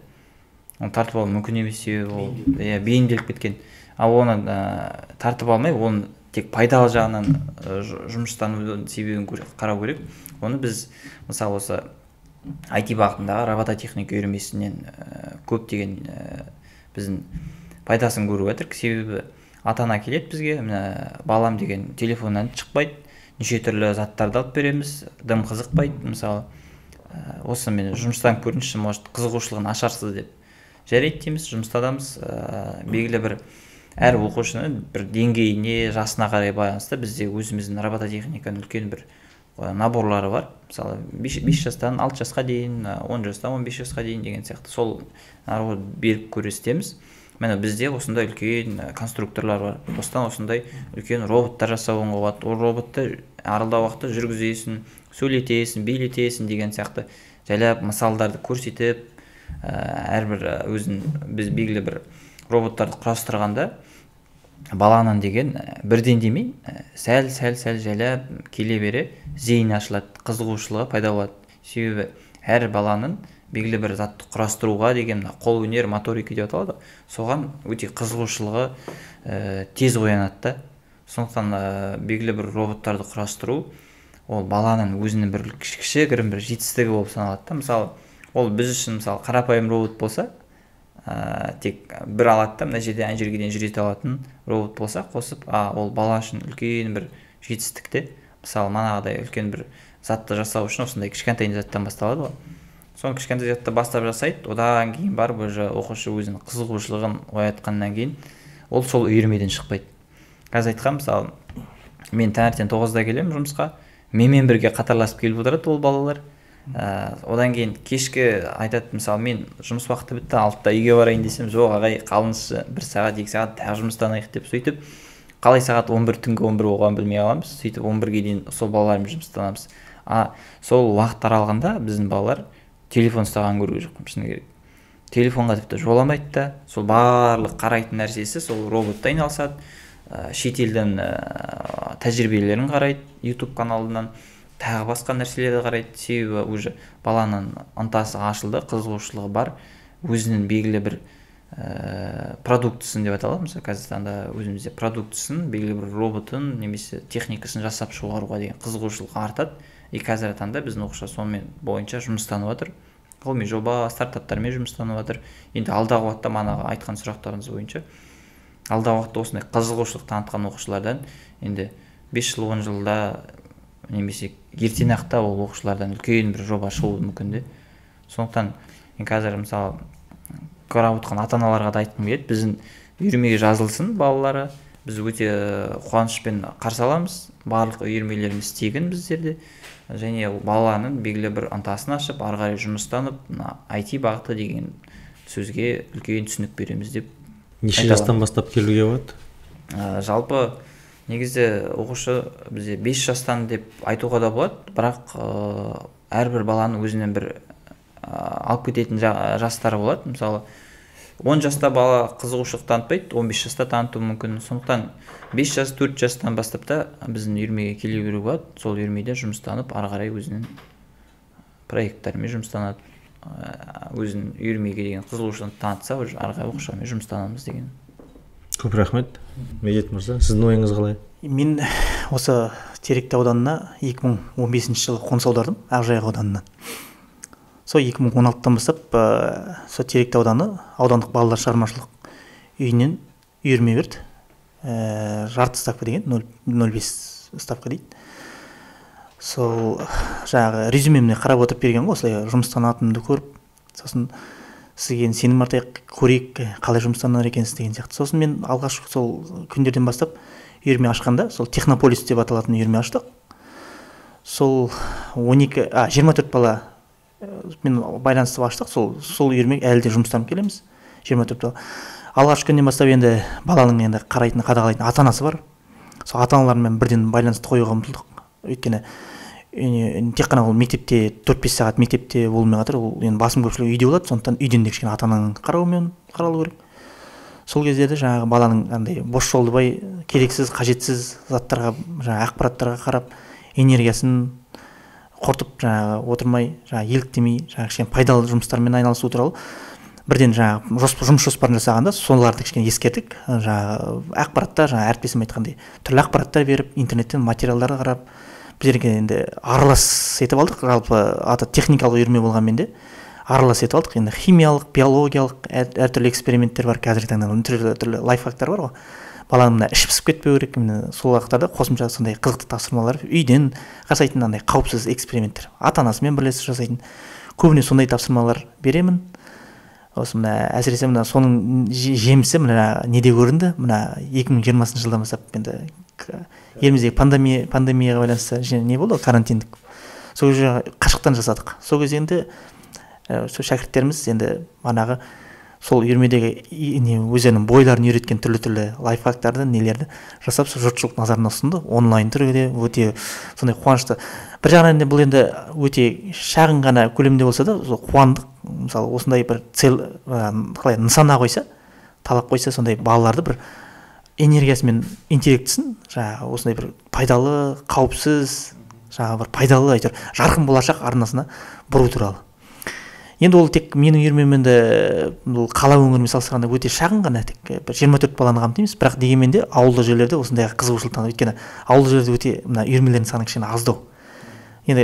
Оны тартып алу мүмкін емес, себебі ол бейімделіп кеткен. Ал оны тартып алмай, оны тек пайдалы жағынан жұмыстанудың себебін қарау керек. Оны біз мысалы осы IT бағытындағы робототехника үйірмесінен көптеген біздің пайдасын көріп жатырмыз. Себебі ата-ана келеді бізге, мына балам деген телефоннан шықпайды, неше түрлі заттарды алып береміз, дым қызықпайды. Мысалы осы мен жұмыстанып көріңізші, может қызығушылығын ашарсыз деп. Жарайды дейміз, жұмыстадамыз, белгілі бір Әр оқушының бір деңгейіне, жасына қарай байланысты бізде өзіміздің робототехниканың үлкен бір наборлары бар. Мысалы 5 жастан 6 жасқа дейін, 10 жастан 15 жасқа дейін деген сияқты сол набор беріп көрсетеміз. Міне бізде осындай үлкен конструкторлар бар. Осыдан осындай үлкен роботтар жасауға болады. Ол роботты аралда уақытта жүргізесің, сөйлетесің, билетесің деген сияқты жайлап мысалдарды көрсетіп, әрбір өзін біз белгілі бір роботтарды құрастырғанда баланың деген бірден демей, сәл жайлап келе бере зейіні ашылады, қызығушылығы пайда болады. Себебі әр баланың белгілі бір затты құрастыруға деген қол өнер, моторика деп аталады, соған өте қызығушылығы тез оянады да. Сондықтан белгілі бір роботтарды құрастыру ол баланың өзінің бір кішігірім бір жетістігі болып саналады да. Мысалы ол біз үшін мысалы қарапайым робот болса, тек бір алады да мына жерде ана жерге дейін жүрете алатын робот болса қосып, ол бала үшін үлкен бір жетістік те. Мысалы манағыдай үлкен бір затты жасау үшін осындай кішкентай заттан басталады ғой. Соны кішкентай затты бастап жасайды, одан кейін барып уже оқушы өзінің қызығушылығын оятқаннан кейін ол сол үйірмеден шықпайды. Қазір айтқан, мысалы мен таңертең 9-да келемін жұмысқа, менімен бірге қатарласып келіп отырады ол балалар. Одан кейін кешкі айтады, мысалы мен жұмыс уақыты бітті, 6-да үйге барайын десем, жоқ ағай қалыңызшы, 1 сағат 2 сағат тағы жұмыстанайық деп, сөйтіп қалай сағат 11, түнгі 11 болғанын білмей қаламыз. Сөйтіп 11-ге дейін сол балалармен жұмыстанамыз. Сол уақыт аралығында біздің балалар телефон ұстағанын көрген жоқпын, шыны керек. Телефонға тіпті жоламайды да, сол барлық қарайтын нәрсесі сол роботта айналысады, шетелдің тәжірибелерін қарайды, YouTube каналынан тағы басқа нәрселерді қарайды. Себебі уже баланың ынтасы ашылды, қызығушылығы бар, өзінің белгілі бір продуктысын деп аталады. Мысалы қазіргі таңда өзімізде продуктысын, белгілі бір роботын немесе техникасын жасап шығаруға деген қызығушылық артады. И қазіргі таңда біздің оқушылар сонымен бойынша жұмыстанып жатыр. Ғылыми жоба, стартаптармен жұмыстанып жатыр. Енді алдағы уақытта манағы айтқан сұрақтарыңыз бойынша алдағы уақытта осындай қызығушылық танытқан оқушылардан енді 5 жыл, 10 жылда немесе ертең ақ ол оқушылардан үлкен бір жоба шығуы мүмкін де. Сондықтан мен қазір мысалы қарап отырған ата-аналарға да айтқым келеді, біздің үйірмеге жазылсын балалары, біз өте қуанышпен қарсы аламыз. Барлық үйірмелеріміз тегін біздерде. Және баланың белгілі бір ынтасын ашып, ары қарай жұмыстанып, мына IT бағыты деген сөзге үлкен түсінік береміз деп. Неше жастан бастап келуге болады? Жалпы негізі оқушы бізде 5 жастан деп айтуға да болады, бірақ әрбір баланың өзінен бір алып кететін жастары болады. Мысалы 10 жаста бала қызығушылық танытпайды, 15 жаста танытуы мүмкін. Сондықтан 5 жас, 4 жастан бастап та біздің үйірмеге келе беруге болады. Сол үйірмеде жұмыстанып, ары қарай өзінің проекттарымен жұмыстанады, өзінің үйірмеге деген қызығушылығын танытса, уже ары қарай оқушылармен жұмыстанамыз деген. Көп рахмет. Медет мырза, сіздің ойыңыз қалай? Мен осы Теректі ауданына 2015 жылы қоныс аудардым, Ақжайық ауданынан. Сол 2016-тан бастап сол Теректі ауданы аудандық балалар шығармашылық үйінен үйірме берді. Жарты ставка деген, 0,5 ставка дейді. Сол жаңағы резюмемне қарап отырып берген ғой, осылай жұмыстанатынымды көріп, сосын сізге сенім артайық, көрейік, қалай жұмыстанар екенсіз деген сияқты. Сосын мен алғашқы сол күндерден бастап үйірме ашқанда, сол Технополис деп аталатын үйірме аштық. Сол 24 бала мен байланысты аштық, сол үйірме әлі де жұмыстанып келеміз. 24 бала. Алғашқы күннен бастап енді баланың енді қарайтын, қадағалайтын ата-анасы бар. Сол ата-аналармен бірден байланысты қоюға ұмтылдық. Өйткені тек қана ол мектепте 4-5 сағат мектепте болумен қатар, ол енді басым көпшілігі үйде болады, сондықтан үйден де кішкене ата-ананың қарауымен қаралу керек. Сол кездерде жаңағы баланың андай бос жолдыбай керексіз, қажетсіз заттарға, жаңағы ақпараттарға қарап энергиясын құртып жаңағы отырмай, жаңағы еліктемей, жаңағы кішкене пайдалы жұмыстармен айналысу туралы бірден жаңағы жұмыс жоспарын жасағанда соларды кішкене ескердік. Жаңағы ақпараттар, жаңағы әріптесім айтқандай түрлі ақпараттар беріп, интернеттен материалдарды қарап, біздерге енді аралас етіп алдық. Жалпы аты техникалық үйірме болғанмен де аралас етіп алдық. Енді химиялық, биологиялық әртүрлі эксперименттер бар қазіргі таңда, түрлі лайфхактар бар ғой. Баланың мына іші пісіп кетпеу керек, міне сол уақыттарда қосымша сондай қызықты тапсырмалар, үйден жасайтын андай қауіпсіз эксперименттер, ата-анасымен бірлесіп жасайтын, көбіне сондай тапсырмалар беремін. Осы мына әсіресе мына соның жемісі мына неде көрінді? Мына 2020 жылдан бастап енді еліміздегі пандемияға байланысты және не болды, карантиндік. Сол кезде қашықтан жасадық. Сол кезде енді сол шәкірттеріміз енді манағы сол үйірмедегі не өздерінің бойларын үйреткен түрлі-түрлі лайфхактарды, нелерді жасап, сол жұртшылық назарына ұсынды. Онлайн түрде өте сондай қуанышты. Бір жағынан енді бұл енді өте шағын ғана көлемде болса да, сол қуандық. Мысалы, осындай бір цель, қалай нысана қойса, талап қойса, сондай балаларды бір энергиясы мен интеллектісін жаңағы осындай бір пайдалы, қауіпсіз, жаңағы бір пайдалы, әйтеуір жарқын болашақ арнасына бұру туралы. Енді ол тек менің үйірмем енді бұл қала өңірімен салыстырғанда өте шағын ғана, тек бір 24 баланы қамтимыз, бірақ дегенмен де ауылды жерлерде осындай қызығушылық танытады. Өйткені ауылды жерлерде өте мына үйірмелердің саны кішкене аздау. Енді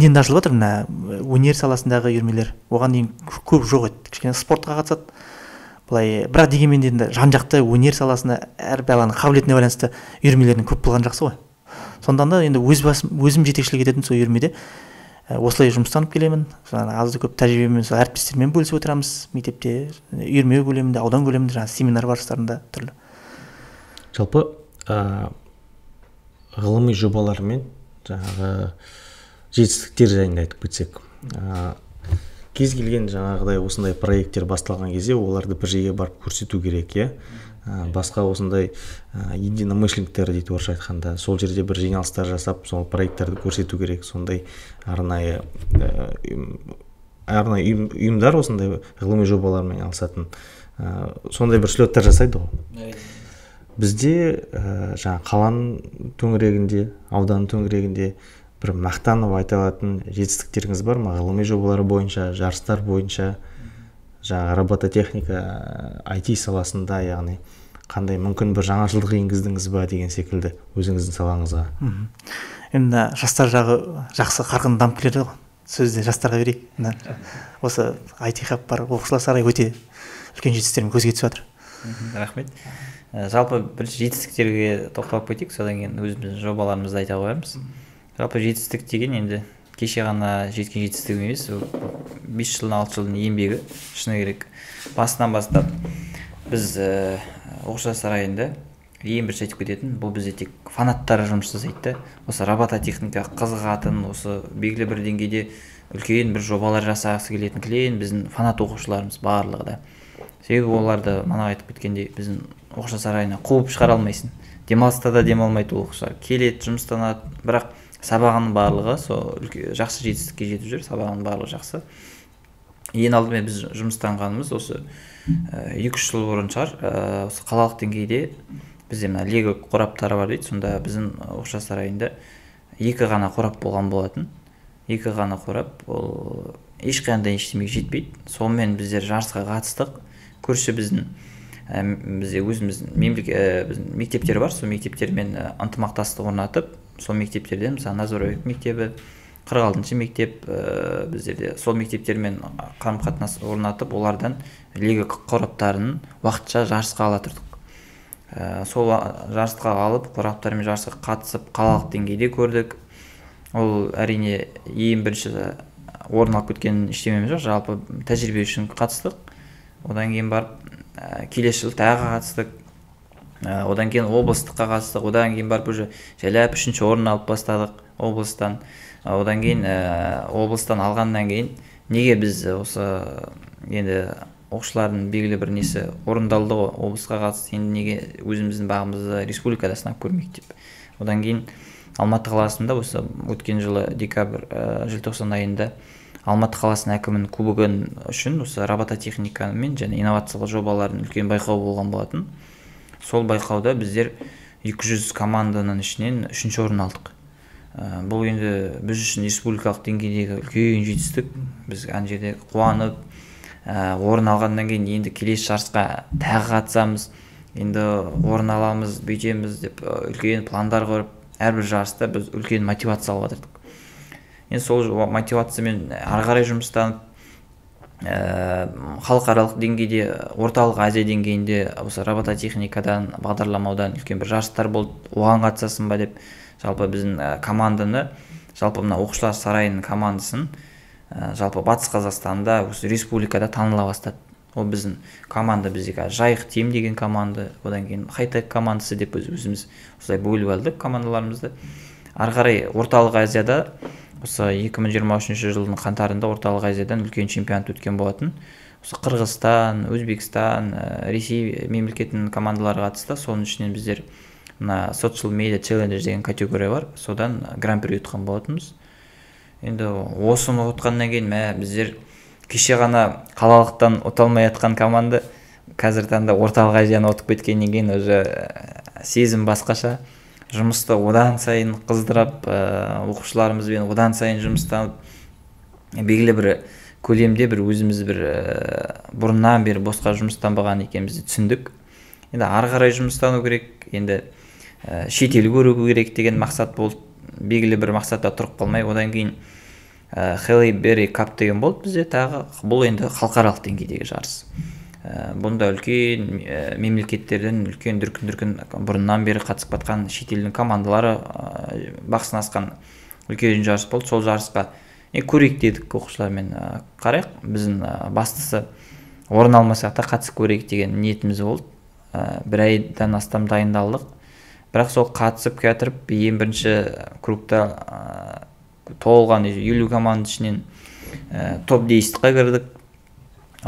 енді ашылып жатыр мына өнер саласындағы үйірмелер, оған дейін көп жоқ еді, кішкене спортқа қатысады былай, бірақ дегенмен де енді жан-жақты өнер саласына әр баланың қабілетіне байланысты үйірмелердің көп болғаны жақсы ғой. Сондықтан да енді өз басым, өзім жетекшілік ететін сол үйірмеде осылай жұмыстанып келемін. Жаңағы азды көп тәжірибемен сол әріптестермен бөлісіп отырамыз мектепте, үйірме көлемінде, аудан көлемінде, жаңағы семинар барыстарында түрлі. Жалпы ғылыми жобалармен жаңағы жетістіктер жайында айтып кетсек, кез келген жаңағыдай осындай проекттер басталған кезде оларды бір жерге барып көрсету керек, иә? Басқа осындай единомышленниктер дейді орысша айтқанда, сол жерде бір жиналыстар жасап, сол проекттерді көрсету керек. Сондай арнайы ұйымдар осындай ғылыми жобалармен айналысатын, сондай бір слеттер жасайды ғой. Бізде жаңа қаланың төңірегінде, ауданның төңірегінде бір мақтанып айта алатын жетістіктеріңіз бар ма? Ғылыми жобалар бойынша, жарыстар бойынша, жаңа робототехника, IT саласында, яғни қандай мүмкін бір жаңашылдық енгіздіңіз ба деген секілді өзіңіздің салаңызға? Енді жастар жағы жақсы қарқынды дамып келеді ғой. Сөзді жастарға берейік. Мына осы IT хаб бар, оқушылар сарайы өте үлкен жетістіктермен көзге түсіп жатыр. Рахмет. Жалпы бірінші жетістіктерге тоқталып кетейік, содан кейін өзіміздің жобаларымызды айта қоямыз. Жалпы жетістік деген енді кеше ғана жеткен жетістігім емес, 5 жылдың, 6 жылдың еңбегі, шыны керек. Басынан бастап біз оқушылар сарайында ең бірінші айтып кететін, бұл бізде тек фанаттар жұмыс жасайды. Осы робототехникаға қызығатын, осы белгілі бір деңгейде үлкен бір жобалар жасағысы келетін кілең біздің фанат оқушыларымыз барлығы да. Себебі оларды мана айтып кеткендей біздің оқушылар сарайына қуып шығара алмайсың. Демалыста да демалмайды оқушылар. Келеді, жұмыстанады, бірақ сабағының барлығы сол жақсы жетістікке жетіп жүр, сабағының барлығы жақсы. Ең алдымен біз жұмыстанғанымыз осы 2-3 жыл бұрын шығар, осы қалалық деңгейде бізде мына лего қораптары бар дейді, сонда біздің оқушылар сарайында 2 ғана қорап болған болатын. 2 ғана қорап, ол ешқандай ештемеге жетпейді. Сонымен біздер жарысқа қатыстық. Көрші біздің бізде өзіміздің біздің мектептер бар, сол мектептермен ынтымақтастық орнатып, сол мектептерден, мысалы, Назарбаев мектебі, 46-шы мектеп, біздерде сол мектептермен қарым-қатынас орнатып, олардан лего қораптарын уақытша жарысқа ала тұрдық. Сол жарысқа алып, қораптармен жарысқа қатысып, қалалық деңгейде көрдік. Ол әрине ең бірінші орын алып кеткен ештемеміз жоқ, жалпы тәжірибе үшін қатыстық. Одан кейін барып келесі жылы тағы қатыстық. Одан кейін облыстыққа қатыстық. Одан кейін барып уже жайлап 3-ші орын алып бастадық облыстан. Одан кейін облыстан алғаннан кейін неге біз осы енді оқушылардың белгілі бір несі орындалды ғой, облысқа қатысты, енді неге өзіміздің бағымызды республикада сынап көрмейік деп. Одан кейін Алматы қаласында осы өткен жылы декабрь, желтоқсан айында Алматы қаласының әкімінің кубогын үшін осы робототехникамен және инновациялық жобалардың үлкен байқауы болған болатын. Сол байқауда біздер 200 команданың ішінен 3-ші орын алдық. Бұл енді біз үшін республикалық деңгейдегі үлкен жетістік. Біз ана жерде қуанып, орын алғаннан кейін енді келесі жарысқа тағы қатысамыз, енді орын аламыз, бүйтеміз деп үлкен пландар құрып, әрбір жарыста біз үлкен мотивация алып отырдық. Енді сол мотивациямен ары қарай жұмыстанып, халықаралық деңгейде, Орталық Азия деңгейінде осы робототехникадан, бағдарламаудан үлкен бір жарыстар болды, оған қатысасың ба деп. Жалпы біздің команданы, жалпы мына оқушылар сарайының командасын Жалпы Батыс Қазақстанда, осы республикада таныла бастады. Ол біздің команда, бізде қазір Жайық Тим деген команда, одан кейін Хайтек командасы деп өзіміз осылай бөліп алдық командаларымызды. Ары қарай Орталық Азияда осы 2023 жылдың қаңтарында Орталық Азиядан үлкен чемпионат өткен болатын. Осы Қырғызстан, Өзбекстан, Ресей мемлекетінің командалары қатысты. Соның ішінен біздер мына Social Media Challenge деген категория бар, содан гран-при ұтқан болатынбыз. Енді осыны ұтқаннан кейін біздер кеше ғана қалалықтан ұта алмай жатқан команда қазіргі таңда Орталық Азияны ұтып кеткеннен кейін уже сезім басқаша. Жұмысты одан сайын қыздырап, оқушыларымызбен одан сайын жұмыстанып, белгілі бір көлемде бір өзіміз бір бұрыннан бері босқа жұмыстанбаған екенімізді түсіндік. Енді ары қарай жұмыстану керек, енді шетел көру керек деген мақсат болды. Белгілі бір мақсатта тұрып қалмай, одан кейін Halle Berry Cup деген болды бізде тағы. Бұл енді халықаралық деңгейдегі жарыс. Бұнда үлкен мемлекеттерден үлкен дүркін-дүркін бұрыннан бері қатысып жатқан шетелдің командалары бақ сынасқан үлкен жарыс болды. Сол жарысқа көрейік дедік оқушылармен, қарайық, біздің бастысы орын алмасақ та қатысып көрейік деген ниетіміз болды. Бір айдан астам дайындалдық. Бірақ сол қатысып келатырып, ең бірінші кругта толған 50 команда ішінен топ 10-қа кірдік.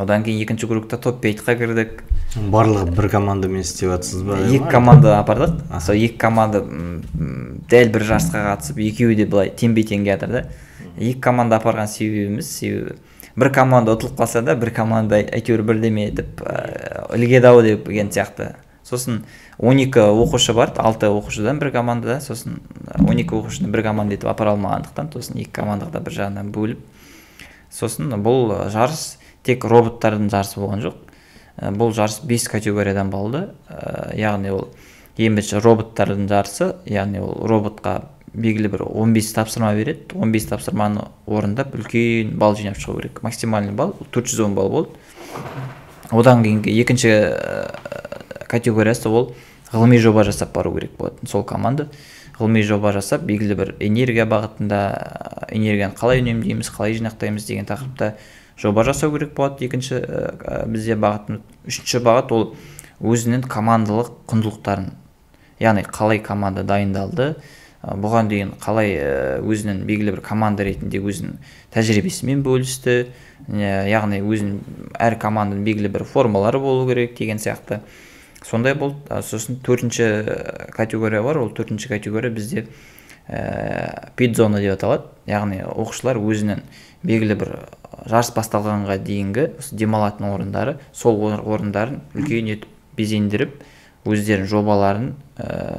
Одан кейін екінші кругта топ 5-қа кірдік. Барлығы бір командамен істеп жатсыз ба? Екі команда апардық. Сол екі команда дәл бір жарысқа қатысып, екеуі де былай теңбе-тең келатыр да. Екі команда апарған себебіміз, себебі бір команда ұтылып қалса да, бір команда әйтеуір бірдеме етіп ілгеді ау деп деген сияқты. Сосын 12 оқушы бар, 6 оқушыдан бір командада, сосын 12 оқушыны бір команда етіп апара алмағандықтан, сосын екі командаға да бір жағынан бөліп. Сосын бұл жарыс тек роботтардың жарысы болған жоқ. Бұл жарыс 5 категориядан болды. Яғни ол ең бірінші роботтардың жарысы, яғни ол роботқа белгілі бір 15 тапсырма береді. 15 тапсырманы орындап үлкен балл жинап шығу керек. Максимальный балл 410 балл болды. Одан кейінгі екінші категориясы ол ғылыми жоба жасап бару керек болатын. Сол команда ғылыми жоба жасап, белгілі бір энергия бағытында, энергияны қалай үнемдейміз, қалай жинақтаймыз деген тақырыпта жоба жасау керек болады. Екінші бізде бағыт, үшінші бағыт ол өзінің командалық құндылықтарын, яғни қалай команда дайындалды, бұған дейін қалай өзінің белгілі бір команда ретінде өзінің тәжірибесімен бөлісті, яғни өзінің әр команданың белгілі бір формалары болу керек деген сияқты. Сондай болды. Сосын төртінші категория бар. Ол төртінші категория бізде пит-зона деп аталады. Яғни оқушылар өзінің белгілі бір жарыс басталғанға дейінгі демалатын орындары, сол орындарын үлкен етіп безендіріп, өздерінің жобаларын,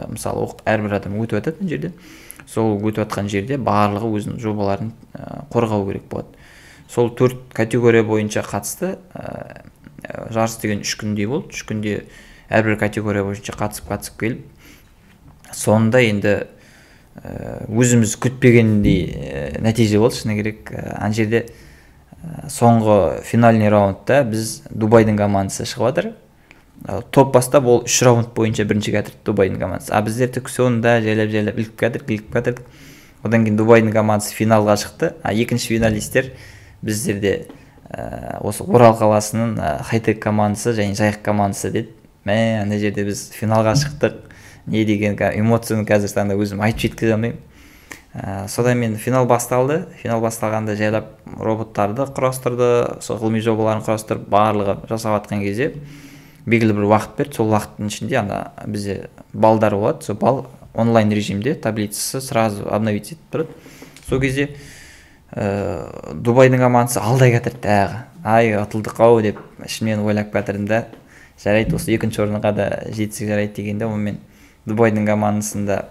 мысалы, әрбір адам өтіп жатады мына жерде. Сол өтіп жатқан жерде барлығы өзінің жобаларын қорғау керек болады. Сол төрт категория бойынша қатысты. Жарыс деген 3 күндей болды. 3 күнде әрбір категория бойынша қатысып келіп, соңында енді өзіміз күтпегендей нәтиже болды, шыны керек. Ана жерде соңғы финальный раундта біз Дубайдың командасы шығып жатыр. Топ бастап ол 3 раунд бойынша бірінші келатыр Дубайдың командасы. А біздер тек соңында жайлап-жайлап іліп келатырдық. Одан кейін Дубайдың командасы финалға шықты. А екінші финалистер біздерде осы Орал қаласының Хайтек командасы және Жайық командасы деді. Мә, ана жерде біз финалға шықтық. Не деген эмоцияны қазір таңда өзім айтып жеткізе алмаймын. Содан мен финал басталды. Финал басталғанда жайлап роботтарды құрастырды, сол ғылыми жобаларын құрастырып, барлығы жасап жатқан кезде белгілі бір уақыт берді. Сол уақыттың ішінде ана бізде балдар болады. Сол балл онлайн режимде таблицасы сразу обновить етіп тұрады. Сол кезде Дубайдың командасы алдай кетірді тағы. Ай, ұтылдық ау деп ішімнен ойлап кетірдім да. Жарайды, осы екінші орынға да жетсек жарайды дегенде, онымен Дубайдың командасында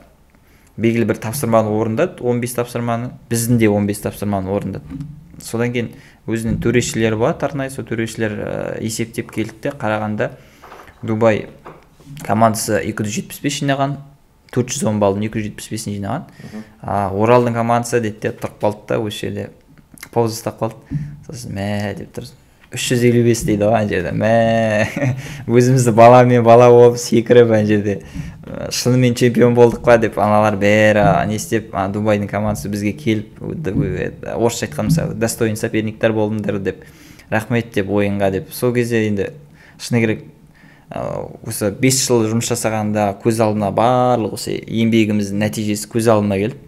белгілі бір тапсырманы орындады, 15 тапсырманы, біздің де 15 тапсырманы орындады. Содан кейін өзінің төрешілері болады арнайы, сол төрешілер есептеп келді де, қарағанда Дубай командасы 275 жинаған, 410 балдың 275-ін жинаған. Оралдың командасы деді де тұрып қалды да, осы жерде пауза ұстап қалды. Сосын мә деп тұр. 355 дейді ғой ана жерде. Мә, өзімізді баламен бала болып секіріп ана жерде Шынымен чемпион болдық па деп аналар бәрі не істеп, Дубайдың командасы бізге келіп, орысша айтқан мысалы, достойный соперниктер болдыңдар деп, рахмет деп ойынға деп. Сол кезде енді шыны керек, осы 5 жыл жұмыс жасағанда көз алдына барлық осы еңбегіміздің нәтижесі көз алдына келді.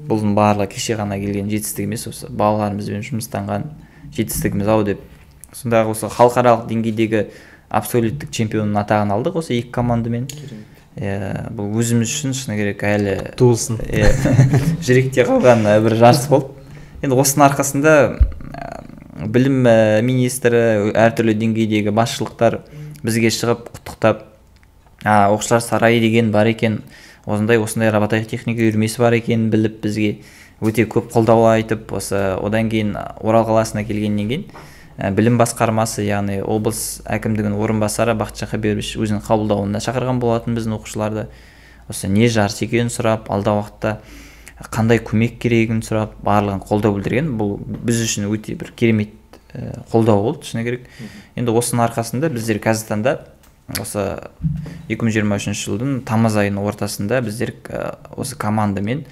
Бұның барлығы кеше ғана келген жетістік емес, осы балаларымызбен жұмыстанған жетістігіміз ау деп. Сондағы осы халықаралық деңгейдегі абсолюттік чемпионның атағын алдық осы екі командамен. Бұл өзіміз үшін шыны керек әлі құтты болсын. Жүректе қалған бір жарыс болды. Енді осының арқасында білім министрі, әртүрлі деңгейдегі басшылықтар бізге шығып құттықтап, оқушылар сарайы деген бар екен, осындай робототехника үйірмесі бар екенін біліп, бізге өте көп қолдау айтып, осы одан кейін Орал қаласына келгеннен кейін білім басқармасы, яғни облыс әкімдігінің орынбасары Бақытжан Хаберович өзінің қабылдауына шақырған болатын біздің оқушыларды. Осы не жарыс екенін сұрап, алдағы уақытта қандай көмек керегін сұрап, барлығын қолдау білдірген. Бұл біз үшін өте бір керемет қолдау болды, шыны керек. Енді осының арқасында біздер қазіргі таңда осы 2023 жылдың тамыз айының ортасында біздер осы командамен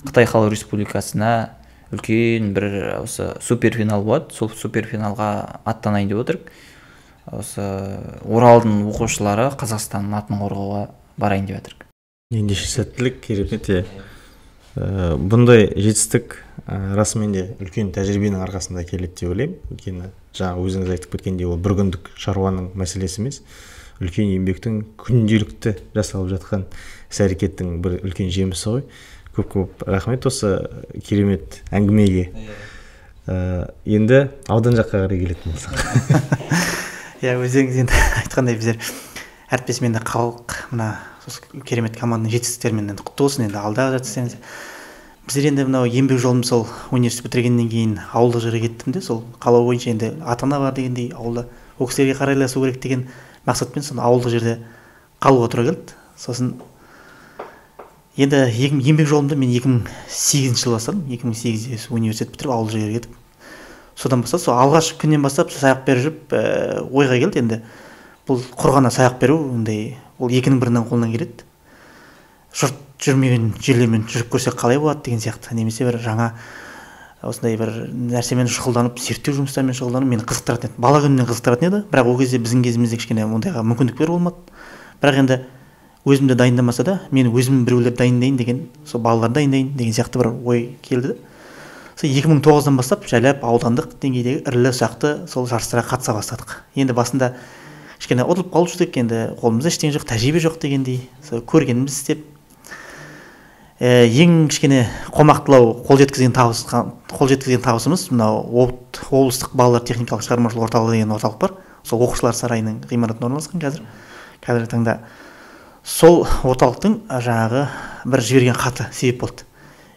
Қытай Халық Республикасына үлкен бір осы суперфинал болады. Сол суперфиналға аттанайын деп отырмық. Осы Оралдың оқушылары Қазақстанның атын қорғауға барайын деп жатырмық. Ендеше сәттілік, керемет. Бұндай жетістік расымен де үлкен тәжірибенің арқасында келеді деп ойлаймын. Өйткені жаңа өзіңіз айтып кеткендей, ол бір күндік шаруаның мәселесі емес, үлкен еңбектің, күнделікті жасалып жатқан іс-әрекеттің бір үлкен жемісі ғой. Көп-көп рахмет осы керемет әңгімеге. Енді аудан жаққа қарай келетін болсақ. Иә, өздеріңіз енді айтқандай, біздер әріптесімен де халық мына керемет команданың жетістіктерімен енді құтты болсын, енді алдағы жетістіктеріңіз. Біздер енді мынау еңбек жолым сол университет бітіргеннен кейін ауылдық жерге кеттім де, сол қалау бойынша енді ата-ана бар дегендей ауылда ол кісілерге қарайласу керек деген мақсатпен сол ауылдық жерде қалуға тура келді. Сосын енді еңбек жолымды мен 2008 жылы бастадым. 2008-де университет бітіріп ауылдық жерге кетіп, содан бастап сол алғашқы күннен бастап саяқ беріп жүріп ойға келді. Енді бұл құр ғана саяқ беру ондай, ол екінің бірінің қолынан келеді. Жұрт жүрмеген жерлермен жүріп көрсек қалай болады деген сияқты, немесе бір жаңа осындай бір нәрсемен шұғылданып, зерттеу жұмыстарымен шұғылдану мені қызықтыратын еді. Бала күнімнен қызықтыратын еді, бірақ ол кезде біздің кезімізде кішкене ондайға мүмкіндіктер болмады. Бірақ енді өзімді дайындамаса да, мен өзім біреулер дайындайын деген, сол балаларды дайындайын деген сияқты бір ой келді. Сол 2009-дан бастап жайлап аудандық деңгейдегі ірілі ұсақты сол жарыстарға қатыса бастадық. Енді басында кішкене ұтылып қалып жүрдік, енді қолымызда ештеңе жоқ, тәжірибе жоқ дегендей, сол көргенімізді істеп, ең кішкене қомақтылау қол жеткізген табысымыз мынау облыстық балалар техникалық шығармашылық орталығы деген орталық бар. Сол оқушылар сарайының ғимаратында орналасқан қазіргі таңда. Сол орталықтың жаңағы бір жіберген хаты себеп болды.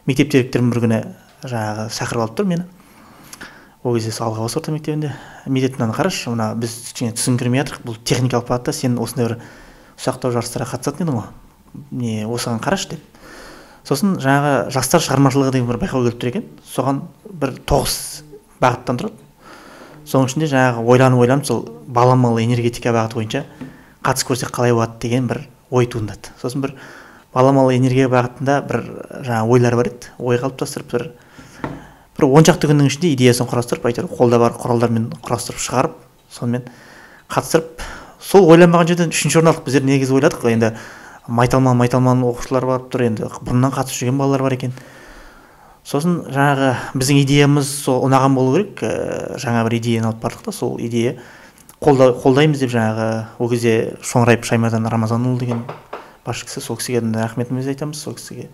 Мектеп директорым бір күні жаңағы шақырып алып тұр мені. Ол кезде сол Алғабас орта мектебінде. Медет, мынаны қарашы, мына біз кішкене түсінкіремей жатырмық, бұл техникалық бағытта сен осындай бір ұсақтау жарыстарға қатысатын едің ғой, не осыған қарашы деп. Сосын жаңағы жастар шығармашылығы деген бір байқау келіп тұр екен. Соған бір 9 бағыттан тұрады. Соның ішінде жаңағы ойланып сол баламалы энергетика бағыты бойынша қатысып көрсек қалай болады деген бір ой туындады. Сосын бір баламалы энергия бағытында бір жаңа ойлар бар еді. Ой қалыптастырып бір 10 шақты күннің ішінде идеясын құрастырып, әйтеуір қолда бар құралдармен құрастырып шығарып, сонымен қатыстырып, сол ойланбаған жерден 3-ші орын алдық. Біздер негізі ойладық, енді майталман оқушылар барып тұр, енді бұрыннан қатысып жүрген балалар бар екен. Сосын жаңағы біздің идеямыз сол ұнаған болу керек, жаңа бір идеяны алып бардық та, сол идея қолдаймыз деп жаңағы ол кезде Шоңрайып Шаймардан Рамазанұлы деген басшы кісі, сол кісіге рахметімізді айтамыз, сол кісіге,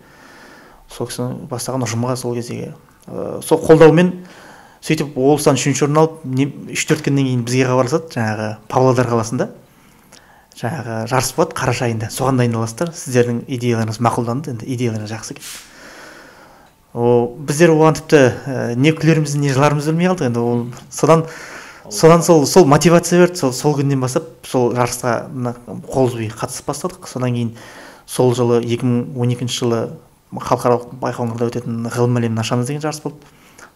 сол кісінің бастаған ұжымға сол кездегі сол қолдаумен сөйтіп облыстан 3-ші орын алып, 3-4 күннен кейін бізге хабарласады, жаңағы Павлодар қаласында жаңағы жарыс болады қараша айында, соған дайындаласыздар, сіздердің идеяларыңыз мақұлданды, енді идеяларыңыз жақсы екен. О, біздер оған тіпті не күлерімізді, не жыларымызды білмей қалдық. Енді ол содан сол мотивация берді. Сол күннен бастап сол жарысқа қол үзбей қатысып бастадық. Содан кейін сол жылы 2012 жылы халықаралық байқоңырда өтетін ғылым әлемін ашамыз деген жарыс болды.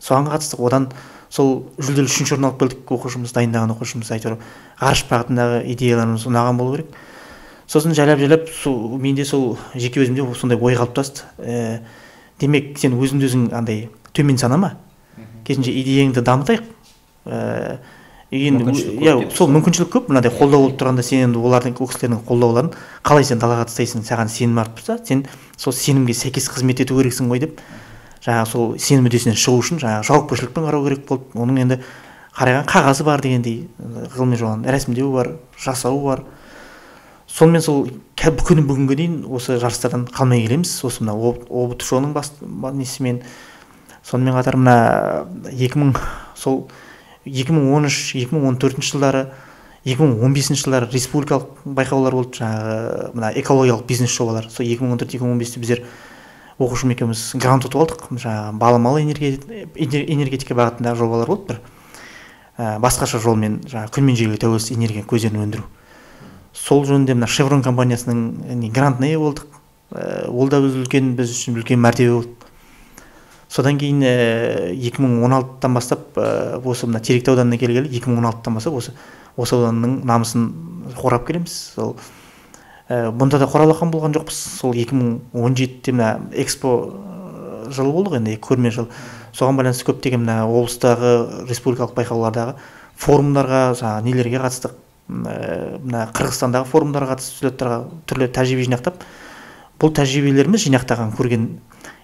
Соған қатыстық. Одан сол жүлделі 3-ші орын алып келдік. Оқушымыз, дайындаған оқушымыз, әйтеуір ғарыш бағытындағы идеяларымыз ұнаған болу керек. Сосын жайлап-жайлап сол менде сол жеке өзімде сондай ой қалыптасты. Демек сен өзіңді өзің андай төмен санама. Керісінше идеяңды дамытайық. Иә, сол мүмкіншілік көп, мынадай қолдау болып тұрғанда сен енді олардың, ол кісілердің қолдауларын қалай сен далаға тастайсың, саған сенім артып тұрса, сен сол сенімге сәйкес қызмет ету керексің ғой деп, жаңағы сол сенім үдесінен шығу үшін жаңағы жауапкершілікпен қарау керек болды. Оның енді қараған қағазы бар дегендей, ғылыми жобаны рәсімдеу бар, жасау бар. Сонымен сол күні бүгінге дейін осы жарыстардан қалмай келеміз. Осы мына ОБТШ-ның бас несімен, сонымен қатар мына 2013, 2014 жылдары, 2015 жылдары республикалық байқаулар болды, жаңағы мына экологиялық бизнес жобалар. Сол 2014-2015-те біздер оқушым екеуміз грант ұтып алдық, жаңағы баламалы энергетика бағытындағы жобалар болды бір. Басқаша жолмен жаңағы күн мен желге тәуелсіз энергия көздерін өндіру. Сол жөнінде мына Chevron компаниясының грантына ие болдық. Ол да біз үшін үлкен мәртебе болды. Содан кейін 2016-тан бастап осы мына Теректі ауданына келгелі 2016-тан бастап осы ауданның намысын қорғап келеміз. Сол бұнда да қоралақан болған жоқпыз. Сол 2017-те мына экспо жылы болды ғой енді, көрме жыл. Соған байланысты көптеген мына облыстағы, республикалық байқаулардағы форумдарға, жаңағы нелерге қатыстық. Мына Қырғызстандағы форумдарға қатысып, слеттарға түрлі тәжірибе жинақтап, бұл тәжірибелеріміз жинақтаған көрген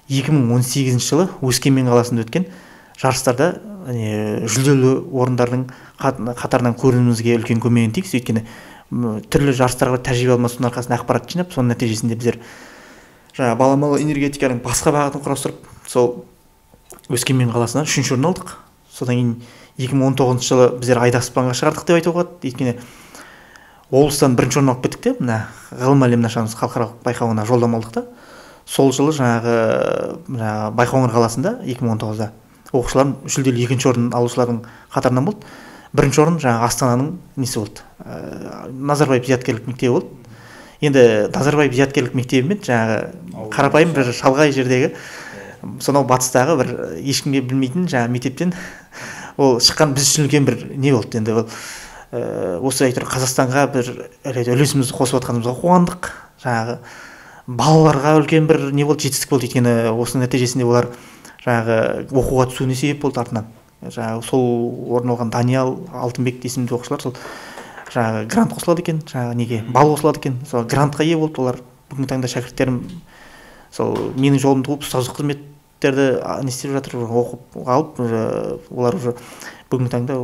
2018 жылы Өскемен қаласында өткен жарыстарда жүлделі орындардың қатарынан көрінуімізге үлкен көмегін тигізді. Өйткені түрлі жарыстарға тәжірибе алмасудың арқасында ақпарат жинап, соның нәтижесінде біздер жаңа баламалы энергетиканың басқа бағытын құрастырып, сол Өскемен қаласынан 3-ші орын алдық. Содан кейін 2019 жылы біздер айды аспанға шығардық деп айтуға болады. Өйткені облыстан 1-ші орын алып кеттік те, мына ғылым әлемін ашамыз халықаралық байқауына жолдама алдық та. Сол жылы жаңағы Байқоңыр қаласында 2019-да оқушыларым жүлделі 2-ші орын алушылардың қатарынан болды. 1-ші орын жаңағы Астананың несі болды? Назарбаев зияткерлік мектебі болды. Енді Назарбаев зияткерлік мектебімен жаңағы қарапайым бір шалғай жердегі сонау батыстағы бір ешкімге білмейтін жаңағы мектептен ол шыққан біз үшін үлкен бір не болды. Енді ол осы әйтеуір Қазақстанға бір үлесімізді қосып жатқанымызға қуандық. Жаңағы балаларға үлкен бір не болды, жетістік болды. Өйткені осының нәтижесінде олар жаңағы оқуға түсуіне себеп болды артынан. Жаңағы сол орын алған Даниял Алтынбек есімді оқушылар сол жаңағы грант қосылады екен, жаңағы неге балл қосылады екен, сол грантқа ие болды олар. Бүгінгі таңда шәкірттерім сол менің жолымды қуып ұстаздық қызметтерді не істеп жатыр, оқып алып, олар уже бүгінгі таңда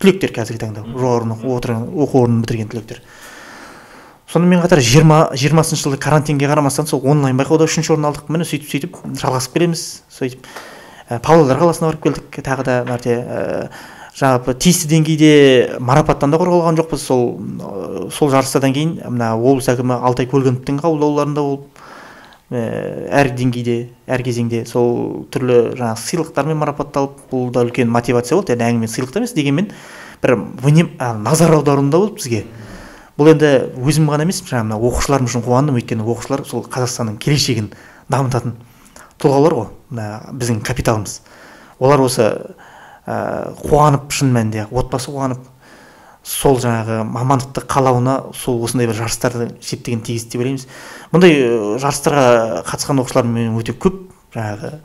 түлектер, қазіргі таңда жоғары оқу орнын бітірген түлектер. Сонымен қатар 20 жылы карантинге қарамастан сол онлайн байқауда 3-ші орын алдық. Міне сөйтіп жалғасып келеміз. Сөйтіп Павлодар қаласына барып келдік. Тағы да мәрте жаңағы тиісті деңгейде марапаттан да қорғалған жоқпыз. Сол жарыстардан кейін мына облыс әкімі Алтай Көлгіновтің қабылдауларында болып, әр деңгейде, әр кезеңде сол түрлі жаңағы сыйлықтармен марапатталып, бұл да үлкен мотивация болды. Яғни әңгіме сыйлықта емес, дегенмен бір назар аударуында болды бізге. Бұл енді өзім ғана емес, жаңағы мына оқушыларым үшін қуандым. Өйткені оқушылар сол Қазақстанның келешегін дамытатын тұлғалар ғой, мына біздің капиталымыз. Олар осы қуанып, шын мәнінде отбасы қуанып, сол жаңағы мамандықты қалауына сол осындай бір жарыстарды септігін тигізді деп ойлаймыз. Мұндай жарыстарға қатысқан оқушылар менің өте көп. Жаңағы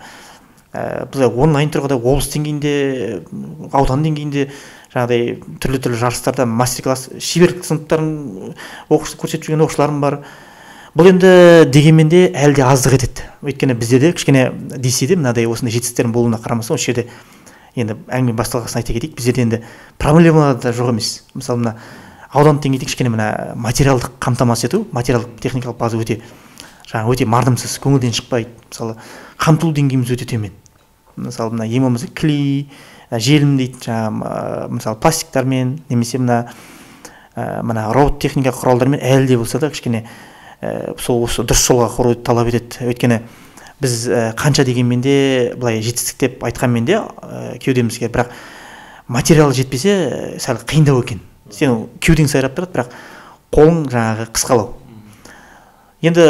біз онлайн тұрғыда облыс деңгейінде, аудан деңгейінде жаңағыдай түрлі-түрлі жарыстарда мастер-класс, шеберлік сыныптарын көрсетіп жүрген оқушыларым бар. Бұл енді дегенмен де әлі де аздық етеді. Өйткені бізде де кішкене десе де мынадай осындай жетістіктердің болуына қарамастан осы жерде енді әңгіме басталғасын айта кетейік, бізде енді проблемалар да жоқ емес. Мысалы мына аудан деңгейде кішкене мына материалдық қамтамасыз ету, материалдық техникалық база өте жаңағы өте мардымсыз, көңілден шықпайды. Мысалы қамтылу деңгейіміз өте төмен. Мысалы мына ең болмаса клей, желім дейді, жаңағы мысалы пластиктармен немесе мына робот техника құралдарымен әлі де болса да кішкене сол осы дұрыс жолға құруды талап етеді. Өйткені біз қанша дегенмен де былай жетістік деп айтқанмен де кеудемізге, бірақ материал жетпесе сәл қиындау екен. Сен кеудең сайрап тұрады, бірақ қолың жаңағы қысқалау. Енді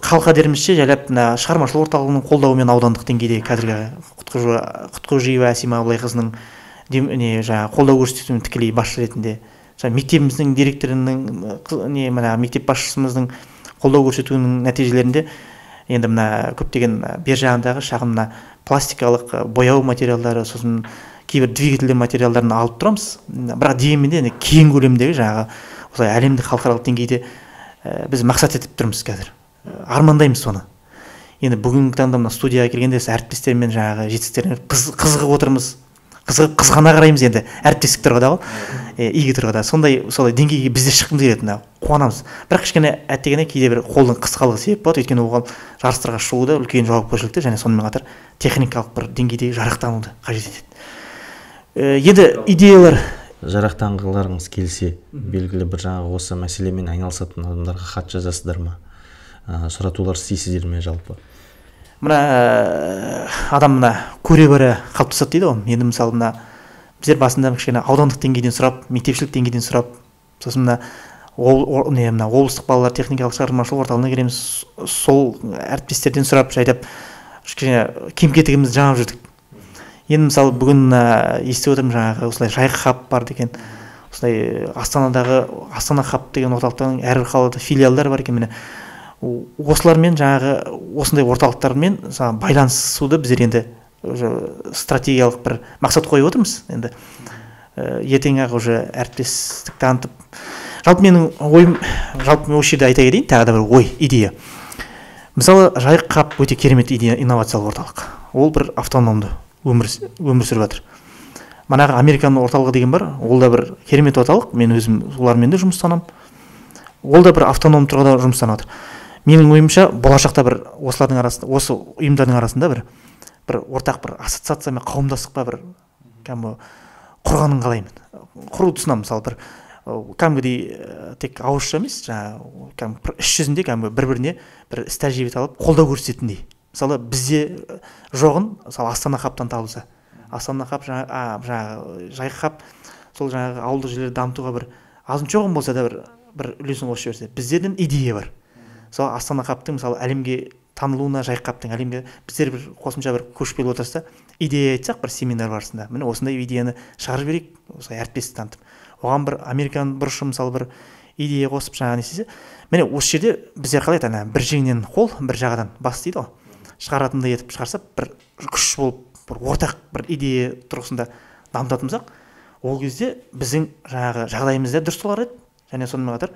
қалқа дерімізше жайлап мына шығармашылық орталығының қолдауымен аудандық деңгейде қазіргі Құтқожиева Әсима Абылайқызының жаңағы қолдау көрсетуімен тікелей басшы ретінде Мектебіміздің директорының, не мына мектеп басшысымыздың қолдау көрсетуінің нәтижелерінде енді мына көптеген бер жағындағы шағын мына пластикалық бояу материалдары, сосын кейбір двигательдер материалдарын алып тұрамыз. Бірақ дегенмен де кең көлемдегі жаңағы осылай әлемдік халықаралық деңгейде біз мақсат етіп тұрмыз қазір. Армандаймыз соны. Енді бүгінгі таңда мына студияға келгенде әріптестермен жаңағы жетістіктеріне қызығып отырмыз. Қызғана қараймыз енді әріптестік тұрғыда ғой, игі тұрғыда. Сондай солай деңгейге біз де шыққымыз келеді, мына қуанамыз. Бірақ кішкене әттегене кейде бір қолдың қысқалығы себеп болады, өйткені оған жарыстарға шығу да үлкен жауапкершілікті және сонымен қатар техникалық бір деңгейде жарақтануды қажет етеді. Енді идеялар жарақтанғыларыңыз келсе, белгілі бір жаңағы осы мәселемен айналысатын адамдарға хат жазасыздар ма? Сұратулар істейсіздер ме жалпы? Мына адам мына көре бара қалыптасады дейді ғой. Енді мысалы мына біздер басында кішкене аудандық деңгейден сұрап, мектепшілік деңгейден сұрап, сосын мына мына облыстық балалар техникалық шығармашылық орталығына келеміз, сол әріптестерден сұрап жайлап кішкене кем-кетігімізді жаңап жүрдік. Енді мысалы бүгін естіп отырмын, жаңағы осылай Жайық хаб бар деген, осылай Астанадағы Астана хаб деген орталықтың әрбір қалада филиалдар бар екен. Міне осылармен жаңағы осындай орталықтармен байланысуды біздер енді уже стратегиялық бір мақсат қойып отырмыз. Енді ертең ақ уже әріптестік танытып, жалпы менің ойым, жалпы мен осы жерде айта кетейін тағы да бір ой, идея. Мысалы Жайық хаб өте керемет идея, инновациялық орталық. Ол бір автономды өмір сүріп жатыр. Манағы Американың орталығы деген бар, ол да бір керемет орталық. Мен өзім олармен де жұмыстанамын. Ол да бір автономды тұрғыда жұмыстанып жатыр. Менің ойымша болашақта бір осылардың арасында, осы ұйымдардың арасында бір ортақ бір ассоциация мен қауымдастық па бір кәдімгі құрғанын қалаймын. Құру тұсынан мысалы бір кәдімгідей тек ауызша емес, жаңағы кәдімгі іс жүзінде кәдімгі бір-біріне бір іс тәжірибе алып қолдау көрсететіндей. Мысалы бізде жоғын, мысалы Астана хабтан табылса, Астана хаб жаңағы Жайық хаб сол жаңағы ауылдық жерлерді дамытуға бір азын жоғын болса да бір үлесін қосып жіберсе, біздерден идея бар. Сол Астана хабтың мысалы әлемге танылуына, Жайық хабтың әлемге біздер бір қосымша бір көшпелі отырыста идея айтсақ, бір семинар барысында міне осындай идеяны шығарып жіберейік, осылай әріптестік танытып, оған бір американ бұрышы мысалы бір идея қосып жаңағы не істесе, міне осы жерде біздер қалай ана бір жеңнен қол, бір жағадан бас дейді ғой, шығаратындай етіп шығарса, бір күш болып бір ортақ бір идея тұрғысында дамытатын болсақ, ол кезде біздің жаңағы жағдайымыз да дұрыс болар еді. Және сонымен қатар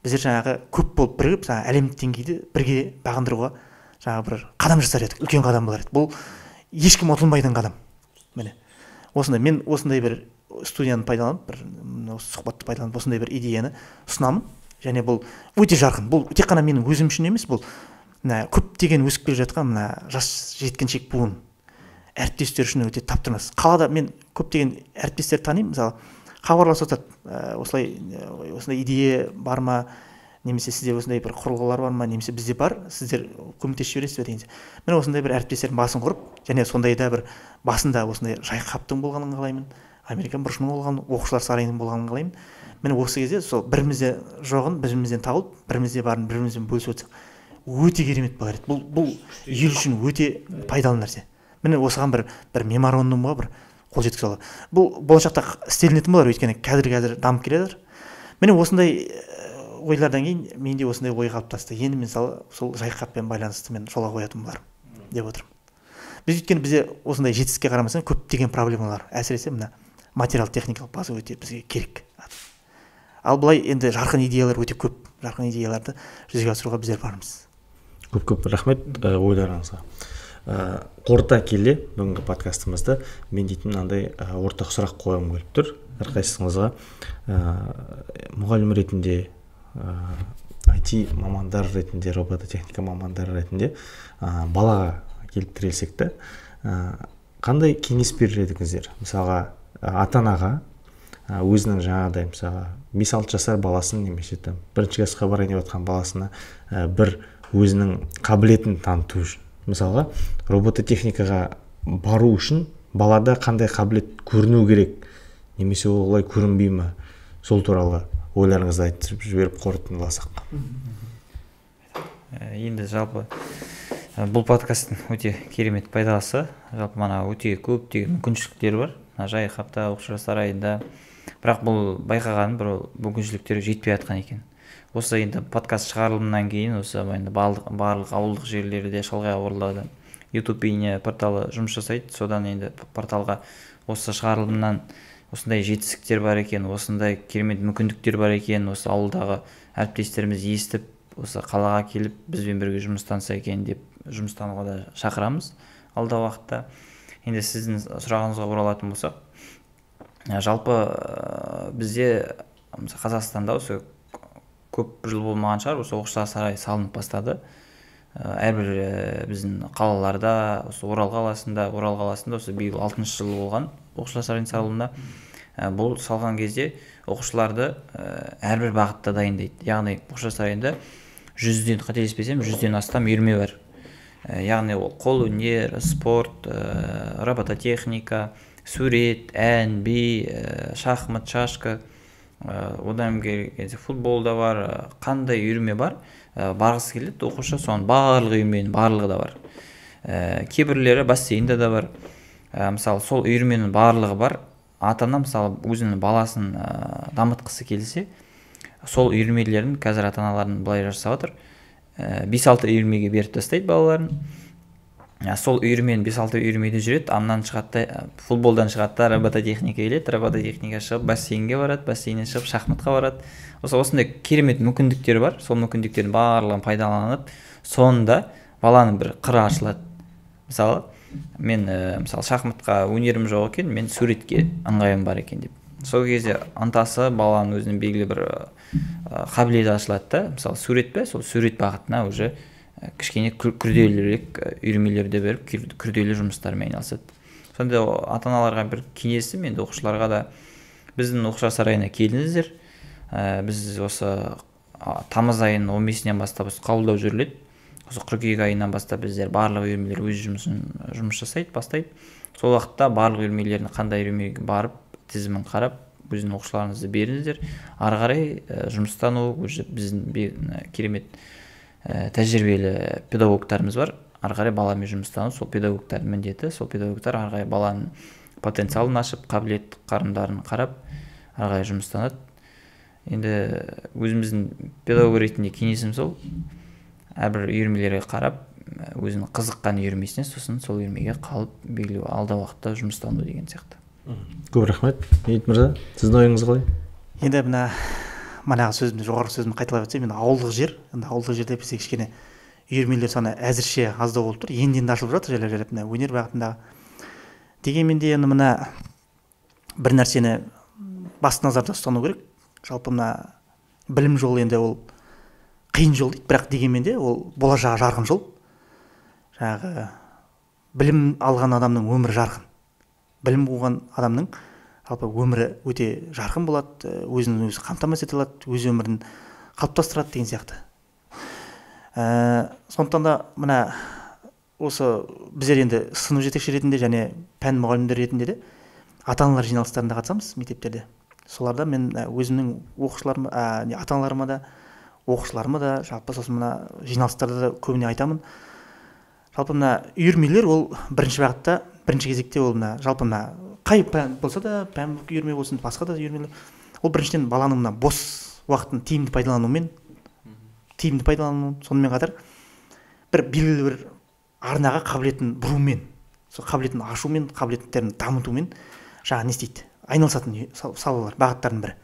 біздер жаңағы көп болып бірігіп жаңағы әлемдік деңгейді бірге бағындыруға жаңағы бір қадам жасар едік, үлкен қадам болар еді. Бұл ешкім ұтылмайтын қадам. Міне осындай мен осындай бір студияны пайдаланып, бір осы сұхбатты пайдаланып осындай бір идеяны ұсынамын. Және бұл өте жарқын. Бұл тек қана менің өзім үшін емес, бұл мына көптеген өсіп келе жатқан мына жас жеткіншек буын әріптестер үшін өте таптырмас. Қалада мен көптеген әріптестерді танимын, мысалы хабарласып жатады, осылай осындай идея бар ма, немесе сізде осындай бір құрылғылар бар ма, немесе бізде бар, сіздер көмектесіп жібересіз бе деген. Міне осындай бір әріптестердің басын құрып, және сондай да бір басында осындай Жайық хабтың болғанын қалаймын, американ бұрышының болғанын, оқушылар сарайының болғанын қалаймын. Міне осы кезде сол бірімізде жоғын бірімізден тауып, бірімізде барын бірімізбен бөлісіп отырсақ, өте керемет болар еді. Бұл ел үшін өте пайдалы нәрсе. Міне осыған бір меморандумға бір қол жеткізе алады. Бұл болашақта істелінетін болар, өйткені қазір дамып келе жатыр. Міне осындай ойлардан кейін менде осындай ой қалыптасты. Енді мен мысалы сол Жайық хабпен байланысты мен жолға қоятын болармын деп отырмын. Біз өйткені бізде осындай жетістікке қарамастан көптеген проблемалар, әсіресе мына материал техникалық база өте бізге керек. Ал былай енді жарқын идеялар өте көп, жарқын идеяларды жүзеге асыруға біздер бармыз. Көп-көп рахмет ойларыңызға. Қорыта келе бүгінгі подкастымызды мен дейтін мынандай ортақ сұрақ қойғым келіп тұр әрқайсыңызға. Мұғалім ретінде, IT мамандар ретінде, робототехника мамандары ретінде балаға келіп тірелсек те, қандай кеңес берер едіңіздер? Мысалға ата-анаға өзінің жаңағыдай мысалға 5-6 жасар баласын немесе там бірінші классқа барайын деп жатқан баласына бір өзінің қабілетін таныту үшін, мысалға робототехникаға бару үшін балада қандай қабілет көріну керек, немесе ол олай көрінбей ме, сол туралы ойларыңызды айтып жіберіп қорытындыласақ. Енді жалпы бұл подкасттың өте керемет пайдасы, жалпы мана өте көптеген мүмкіншіліктері бар. Мына Жайық хабта, оқушылар сарайында, Бірақ бұл байқағаным, бір мүмкіншіліктер жетпей жатқан екен. Осы енді подкаст шығарылымнан кейін осы енді барлық ауылдық жерлерде, шалғай ауылдарда YouTube бейне порталы жұмыс жасайды. Содан енді порталға осы шығарылымнан осындай жетістіктер бар екен, осындай керемет мүмкіндіктер бар екен, осы ауылдағы әріптестеріміз естіп, осы қалаға келіп бізбен бірге жұмыстанса екен деп жұмыстануға да шақырамыз алдағы уақытта. Енді сіздің сұрағыңызға оралатын болсақ, жалпы бізде Қазақстанда осы көп жыл болмаған шығар, осы оқушылар сарайы салынып бастады. Әрбір біздің қалаларда, осы Орал қаласында осы биыл 6-шы жыл болған оқушылар сарайының салынуына. Бұл салған кезде оқушыларды әрбір бағытта дайындайды. Яғни оқушылар сарайында 100-ден, қателеспесем, 100-ден астам үйірме бар. Яғни ол қолөнер, спорт, робототехника, сурет, ән, би, шахмат, шашка, одан кейін футбол да бар, қандай үйірме бар, барғысы келеді оқушы, соның барлық үйірменің барлығы да бар. Кейбіреулері бассейнде де бар. Мысалы, сол үйірменің барлығы бар. Ата-ана мысалы өзінің баласын дамытқысы келсе, сол үйірмелерін қазір ата-аналардың былай жасап жатыр. 5-6 үйірмеге беріп тастайды балаларын. Сол үйірмен 5-6 үйірмеде жүреді, аннан шығады да, футболдан шығады да, робототехника келеді, робототехника шығып бассейнге барады, бассейннен шығып шахматқа барады. Осындай керемет мүмкіндіктер бар. Сол мүмкіндіктердің барлығын пайдаланып, соңында баланың бір қыры ашылады. Мысалы, мен мысалы шахматқа өнерім жоқ екен, мен суретке ыңғайым бар екен деп. Сол кезде ынтасы баланың өзінің белгілі бір қабілеті ашылады да. Мысалы, сурет пе, сол сурет бағытына уже кішкене күрделірек үйірмелерді беріп, күрделі жұмыстармен айналысады. Сонда ата-аналарға бір кеңесім, енді оқушыларға да, біздің оқушылар сарайына келіңіздер. Біз осы тамыз айының 15-інен бастап осы қабылдау жүріледі. Осы қыркүйек айынан бастап біздер барлық үйірмелер өз жұмыс жасайды, бастайды. Сол уақытта барлық үйірмелердің қандай үйірмеге барып, тізімін қарап, өзінің оқушыларыңызды беріңіздер. Ары қарай жұмыстану, уже біздің керемет тәжірибелі педагогтарымыз бар. Ары қарай баламен жұмыстану, сол педагогтардың міндеті. Сол педагогтар ары қарай баланың потенциалын ашып, қабілет қарымдарын қарап, ары қарай жұмыстанады. Енді өзіміздің педагог ретінде кеңесім сол, әрбір үйірмелерге қарап, өзінің қызыққан үйірмесіне, сосын сол үйірмеге қалып, белгілі алдағы уақытта жұмыстану деген сияқты. Көп рахмет. Бейбіт мырза, сіздің ойыңыз қалай? Енді мына манағы сөзімді, жоғарғы сөзімді қайталап өтсем, енді ауылдық жер, енді ауылдық жерде бізде кішкене үйірмелер саны әзірше аздау болып тұр, енді ашылып жатыр жайлап-жайлап мына өнер бағытындағы. Дегенмен де енді мына бір нәрсені басты назарда ұстану керек. Жалпы мына білім жолы енді ол қиын жол дейді, бірақ дегенмен де ол болашағы жарқын жол. Жаңағы білім алған адамның өмірі жарқын. Білім қуған адамның жалпы өмірі өте жарқын болады, өзін өзі қамтамасыз ете алады, өз өмірін қалыптастырады деген сияқты. Сондықтан да мына осы біздер енді сынып жетекші ретінде және пән мұғалімдері ретінде де ата-аналар жиналыстарында қатысамыз мектептерде. Соларда мен өзімнің оқушыларыма, ата-аналарыма да, оқушыларыма да, жалпы сосын мына жиналыстарда да көбіне айтамын. Жалпы мына үйірмелер ол бірінші бағытта, бірінші кезекте ол мына жалпы мына қай пән болса да, пән үйірме болсын, басқа да үйірмелер, ол біріншіден баланың мына бос уақытын тиімді пайдаланумен, сонымен қатар бір белгілі бір арнаға қабілетін бұрумен, сол қабілетін ашумен, қабілеттерін дамытумен жаңа не істейді, айналысатын салалар, бағыттардың бірі.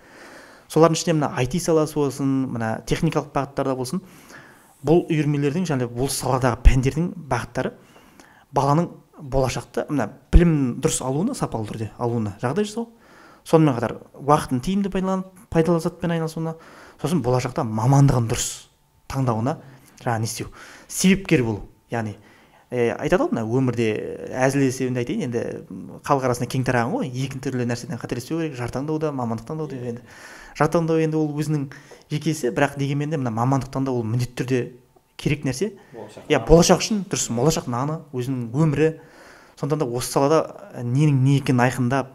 Солардың ішінде мына IT саласы болсын, мына техникалық бағыттарда болсын, бұл үйірмелердің және бұл саладағы пәндердің бағыттары баланың болашақта мына білім дұрыс алуына, сапалы түрде алуына жағдай жасау, сонымен қатар уақытын тиімді пайдаланып, пайдалы затпен айналысуына, сосын болашақта мамандығын дұрыс таңдауына жаңа не істеу, себепкер болу. Яғни айтады ғой, мына өмірде әзіл айтайын, енді халық арасында кең тараған ғой, екі түрлі нәрседен қателеспеу керек, жар таңдауда, мамандық таңдауда. Енді жар таңдау енді ол өзінің жекесі, бірақ дегенмен де мына мамандық таңдау ол міндетті түрде керек нәрсе. Иә, болашақ үшін дұрыс, болашақ наны, өзінің өмірі. Сондықтан да осы салада ненің не екенін айқындап,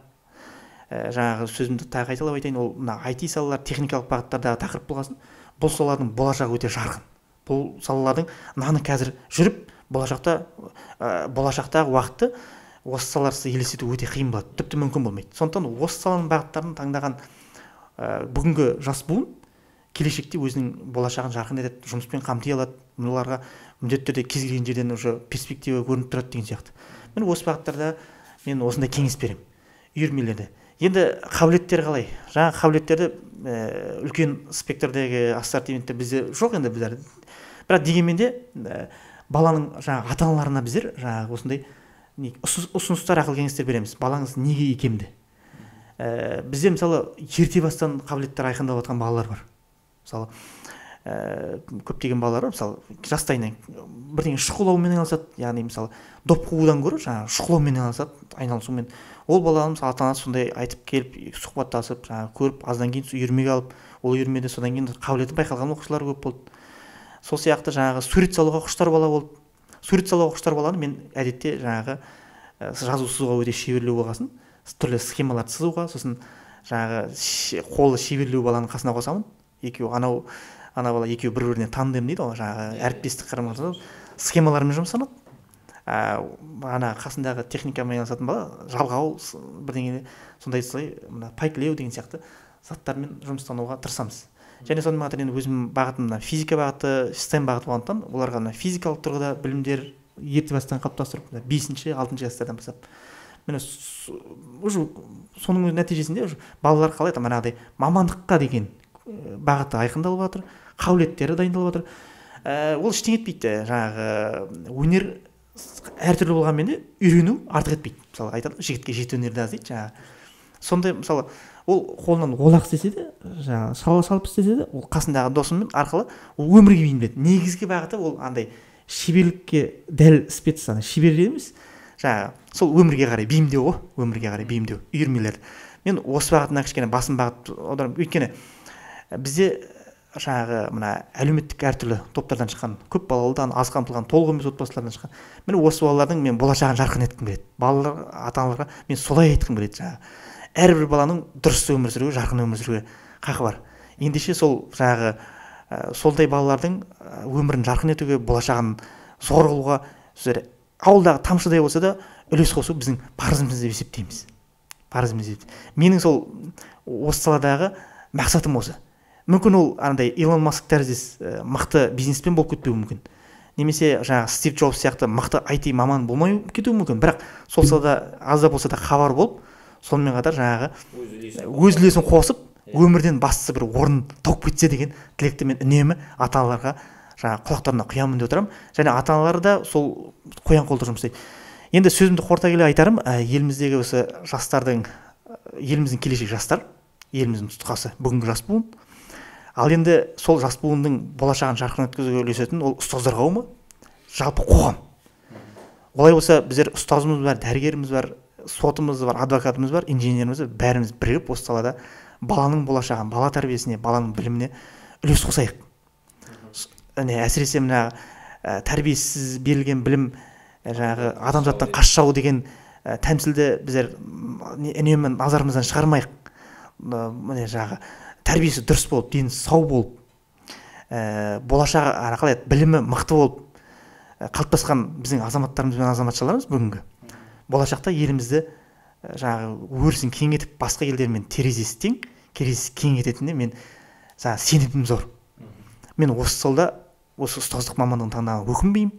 жаңағы сөзімді тағы қайталап айтайын, ол мына IT салалар, техникалық бағыттардағы тақырып болғасын, бұл салалардың болашағы өте жарқын. Бұл салалардың наны қазір жүріп, болашақта болашақтағы уақытты осы салаларсыз елестету өте қиын болады, тіпті мүмкін болмайды. Сондықтан осы саланың бағыттарын таңдаған бүгінгі жас буын келешекте өзінің болашағын жарқын етеді, жұмыспен қамти алады, оларға міндетті түрде кез келген жерден уже перспектива көрініп тұрады деген сияқты. Міне осы бағыттарда мен осындай кеңес беремін үйірмелерде. Енді қабілеттер қалай? Жаңа қабілеттерді үлкен спектрдегі ассортиментте бізде жоқ енді біздер. Бірақ дегенмен де баланың жаңа ата-аналарына біздер жаңағы осындай ұсыныстар, ақыл кеңестер береміз. Балаңыз неге икемді? Бізде мысалы ерте бастан қабілеттер айқындалып жатқан балалар бар. Мысалы көптеген балалар бар, мысалы жастайынан бірдеңе шұқылаумен айналысады, яғни мысалы доп қуудан гөрі жаңағы шұқылаумен айналысады, айналысумен. Ол баланы мысалы ата-анасы сондай айтып келіп, сұхбаттасып, жаңағы көріп, аздан кейін үйірмеге алып, ол үйірмеде содан кейін қабілеті байқалған оқушылар көп болды. Сол сияқты жаңағы сурет салуға құштар бала болды. Сурет салуға құштар баланы мен әдетте жаңағы жазу сызуға өте шеберлеу болғасын, түрлі схемаларды сызуға, сосын жаңағы қолы шеберлеу баланың қасына қосамын. Екеуі анау ана бала екеуі бір-біріне тандем дейді ғой, жаңағы әріптестік қарым-қатынас схемалармен жұмыстанады. Ана қасындағы техникамен айналысатын бала жалғау бірдеңе сондай солай мына пайклеу деген сияқты заттармен жұмыстануға тырысамыз. Және сонымен қатар енді өзім бағытым мына физика бағыты, STEM бағыты болғандықтан оларға мына физикалық тұрғыда білімдер ерте бастан қалыптастырып, 5-ші, 6-шы класстардан бастап. Міне уже соның нәтижесінде уже балалар қалай манағыдай мамандыққа деген бағыты айқындалып жатыр, қабілеттері дайындалып жатыр. Ол ештеңе етпейді, жаңағы өнер әртүрлі болғанмен де үйрену артық етпейді. Мысалы айтады, жігітке жеті өнерді аз дейді жаңағы. Сондай мысалы ол қолынан олақ істесе де, жаңағы шала салып істесе де, ол қасындағы досымен арқылы ол өмірге бейімделеді. Негізгі бағыты ол андай шеберлікке дәл спец, ана шебер емес, жаңағы сол өмірге қарай бейімдеу ғой, өмірге қарай бейімдеу үйірмелер. Мен осы бағытына кішкене басым бағыт аударамын. Өйткені бізде жаңағы мына әлеуметтік әртүрлі топтардан шыққан, көп балалыдан, аз қамтылған, толық емес отбасылардан шыққан. Міне осы балалардың мен болашағын жарқын еткім келеді. Балалар, ата-аналарға мен солай айтқым келеді. Жаңағы әрбір баланың дұрыс өмір сүруге, жарқын өмір сүруге хақы бар. Ендеше сол жаңағы сондай балалардың өмірін жарқын етуге, болашағын зор қылуға ауылдағы тамшыдай болса да үлес қосу біздің парызымыз деп есептейміз. Парызымыз деп. Менің сол осы саладағы мақсатым осы. Мүмкін ол андай Илон Маск тәріздес мықты бизнесмен болып кетпеуі мүмкін. Немесе жаңағы Стив Джобс сияқты мықты IT маман болмай кетуі мүмкін. Бірақ сол салада аз да болса да хабар болып, сонымен қатар жаңағы өз үлесін қосып, өмірден бастысы бір орын тауып кетсе деген тілекті мен үнемі ата-аналарға жаңағы құлақтарына құямын деп отырамын. Және ата-аналар да сол қоян қолды жұмыс істейді. Енді сөзімді қорыта келе айтарым, еліміздегі осы жастардың, еліміздің келешек жастар, еліміздің тұтқасы бүгінгі жас буын. Ал енді сол жас буынның болашағын жарқын өткізуге үлесетін ол ұстаздар қауымы, жалпы қоғам. Олай болса біздер ұстазымыз бар, дәрігеріміз бар, сотымыз бар, адвокатымыз бар, инженеріміз бар, бәріміз бірігіп осы салада баланың болашағын, бала тәрбиесіне, баланың біліміне үлес қосайық. Әсіресе мына тәрбиесіз берілген білім жаңағы адамзаттан қашшау деген тәмсілді біздер үнемі назарымыздан шығармайық. Міне жаңағы тәрбиесі дұрыс болып, дені сау болып, болашағы қалай білімі мықты болып қалыптасқан біздің азаматтарымыз бен азаматшаларымыз бүгінгі болашақта елімізді жаңағы өрісін кеңейтіп басқа елдермен терезесі тең, терезесі кең ететініне мен жаңағы сенімім зор. Мен осы салда осы ұстаздық мамандығын таңдағанға өкінбеймін.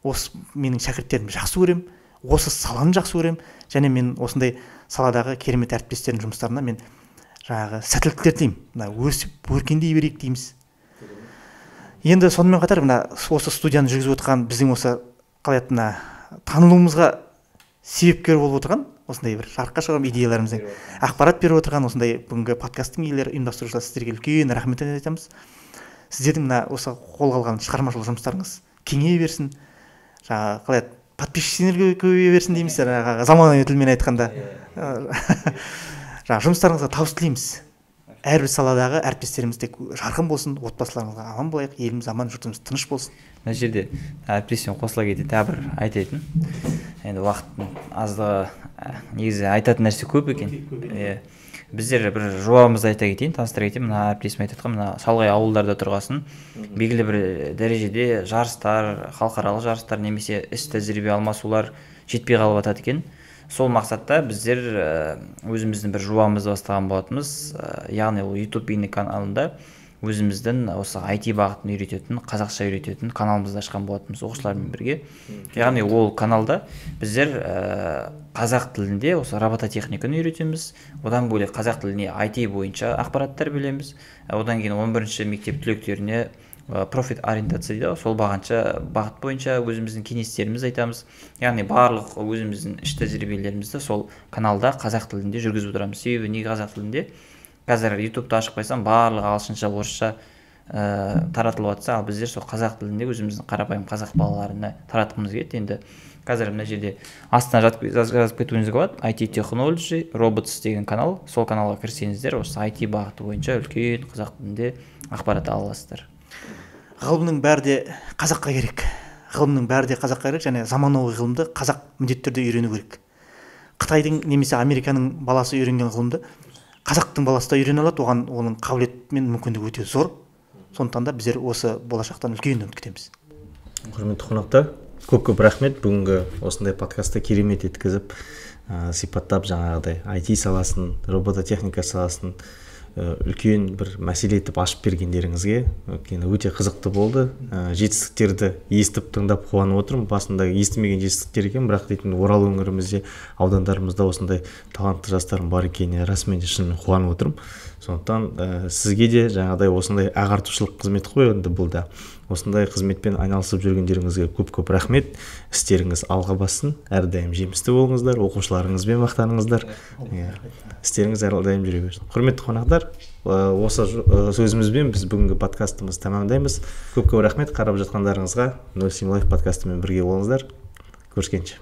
Осы менің шәкірттерімді жақсы көремін, осы саланы жақсы көремін және мен осындай саладағы керемет әріптестердің жұмыстарына мен жаңағы сәттіліктер тілеймін. Мына өсіп өркендей берейік дейміз. Енді сонымен қатар мына осы студияны жүргізіп отырған біздің осы қалай еді мына танылуымызға себепкер болып отырған осындай бір жарыққа шығарған идеяларымыздың ақпарат беріп отырған осындай бүгінгі подкасттың иелері, ұйымдастырушылар, сіздерге үлкен рахмет айтамыз. Сіздердің мына осы қолға алған шығармашылық жұмыстарыңыз кеңейе берсін, жаңағы қалай еді подписчиктер көбейе берсін дейміз, жаңағы заманауи тілмен айтқанда. Жаңағы жұмыстарыңызға табыс тілейміз. Әрбір саладағы әріптестеріміз тек жарқын болсын, отбасыларымызға аман болайық, еліміз аман, жұртымыз тыныш болсын. Мына жерде әріптесім қосыла кетеді, тағы бір айтатын. Енді уақыттың аздығы, негізі айтатын нәрсе көп екен. Біздер бір жобамызды айта кетейін, таныстыра кетейін. Мына әріптесім айтып жатқан, мына шалғай ауылдарда тұрғасын белгілі бір дәрежеде жарыстар, халықаралық жарыстар немесе іс тәжірибе алмасулар жетпей қалып жатады екен. Сол мақсатта біздер өзіміздің бір жобамызды бастаған болатынбыз. Яғни ол YouTube бейне каналында өзіміздің осы IT бағытын үйрететін, қазақша үйрететін каналымызды ашқан болатынбыз оқушылармен бірге. Яғни ол каналда біздер қазақ тілінде осы робототехниканы үйретеміз. Одан бөлек қазақ тіліне IT бойынша ақпараттар береміз. Одан кейін 11-ші мектеп түлектеріне профит ориентация дейді ғой, сол бағыт бойынша өзіміздің кеңестерімізді айтамыз. Яғни барлық өзіміздің іш тәжірибелерімізді сол каналда қазақ тілінде жүргізіп отырамыз. Себебі неге қазақ тілінде? Қазір ютубты ашып қойсам, барлығы ағылшынша, орысша таратылып жатса, ал біздер сол қазақ тілінде өзіміздің қарапайым қазақ балаларына таратқымыз келеді. Енді қазір мына жерде астына жазып кетуіңізге болады. IT Technology Robots деген канал. Сол каналға кірсеңіздер, осы IT бағыты бойынша үлкен қазақ тілінде ақпарат ала аласыздар. Ғылымның бәрі де қазаққа керек. Ғылымның бәрі де қазаққа керек, және заманауи ғылымды қазақ міндетті түрде үйрену керек. Қытайдың немесе Американың баласы үйренген ғылымды қазақтың баласы да үйрене алады, оған оның қабілеті мен мүмкіндігі өте зор. Сондықтан да біздер осы болашақтан үлкен үміт күтеміз. Құрметті қонақтар, көп-көп рахмет. Бүгінгі осындай подкастты керемет еткізіп, сипаттап жаңағыдай IT саласын, робототехника саласын үлкен бір мәселе етіп ашып бергендеріңізге, өйткені өте қызықты болды. Жетістіктерді естіп, тыңдап қуанып отырмын. Басында естімеген жетістіктер екен, бірақ дейтін Орал өңірімізде, аудандарымызда осындай талантты жастардың бар екеніне расымен де шынымен қуанып отырмын. Сондықтан сізге де жаңағыдай осындай ағартушылық қызмет қой енді бұл да. Осындай қызметпен айналысып жүргендеріңізге көп-көп рахмет. Істеріңіз алға бассын, әрдайым жемісті болыңыздар, оқушыларыңызбен мақтаныңыздар. Істеріңіз әрдайым жүре берсін. Құрметті қонақтар, осы сөзімізбен біз бүгінгі подкастымызды тәмамдаймыз. Көп-көп рахмет қарап жатқандарыңызға. 07 Life подкастымен бірге болыңыздар. Көріскенше.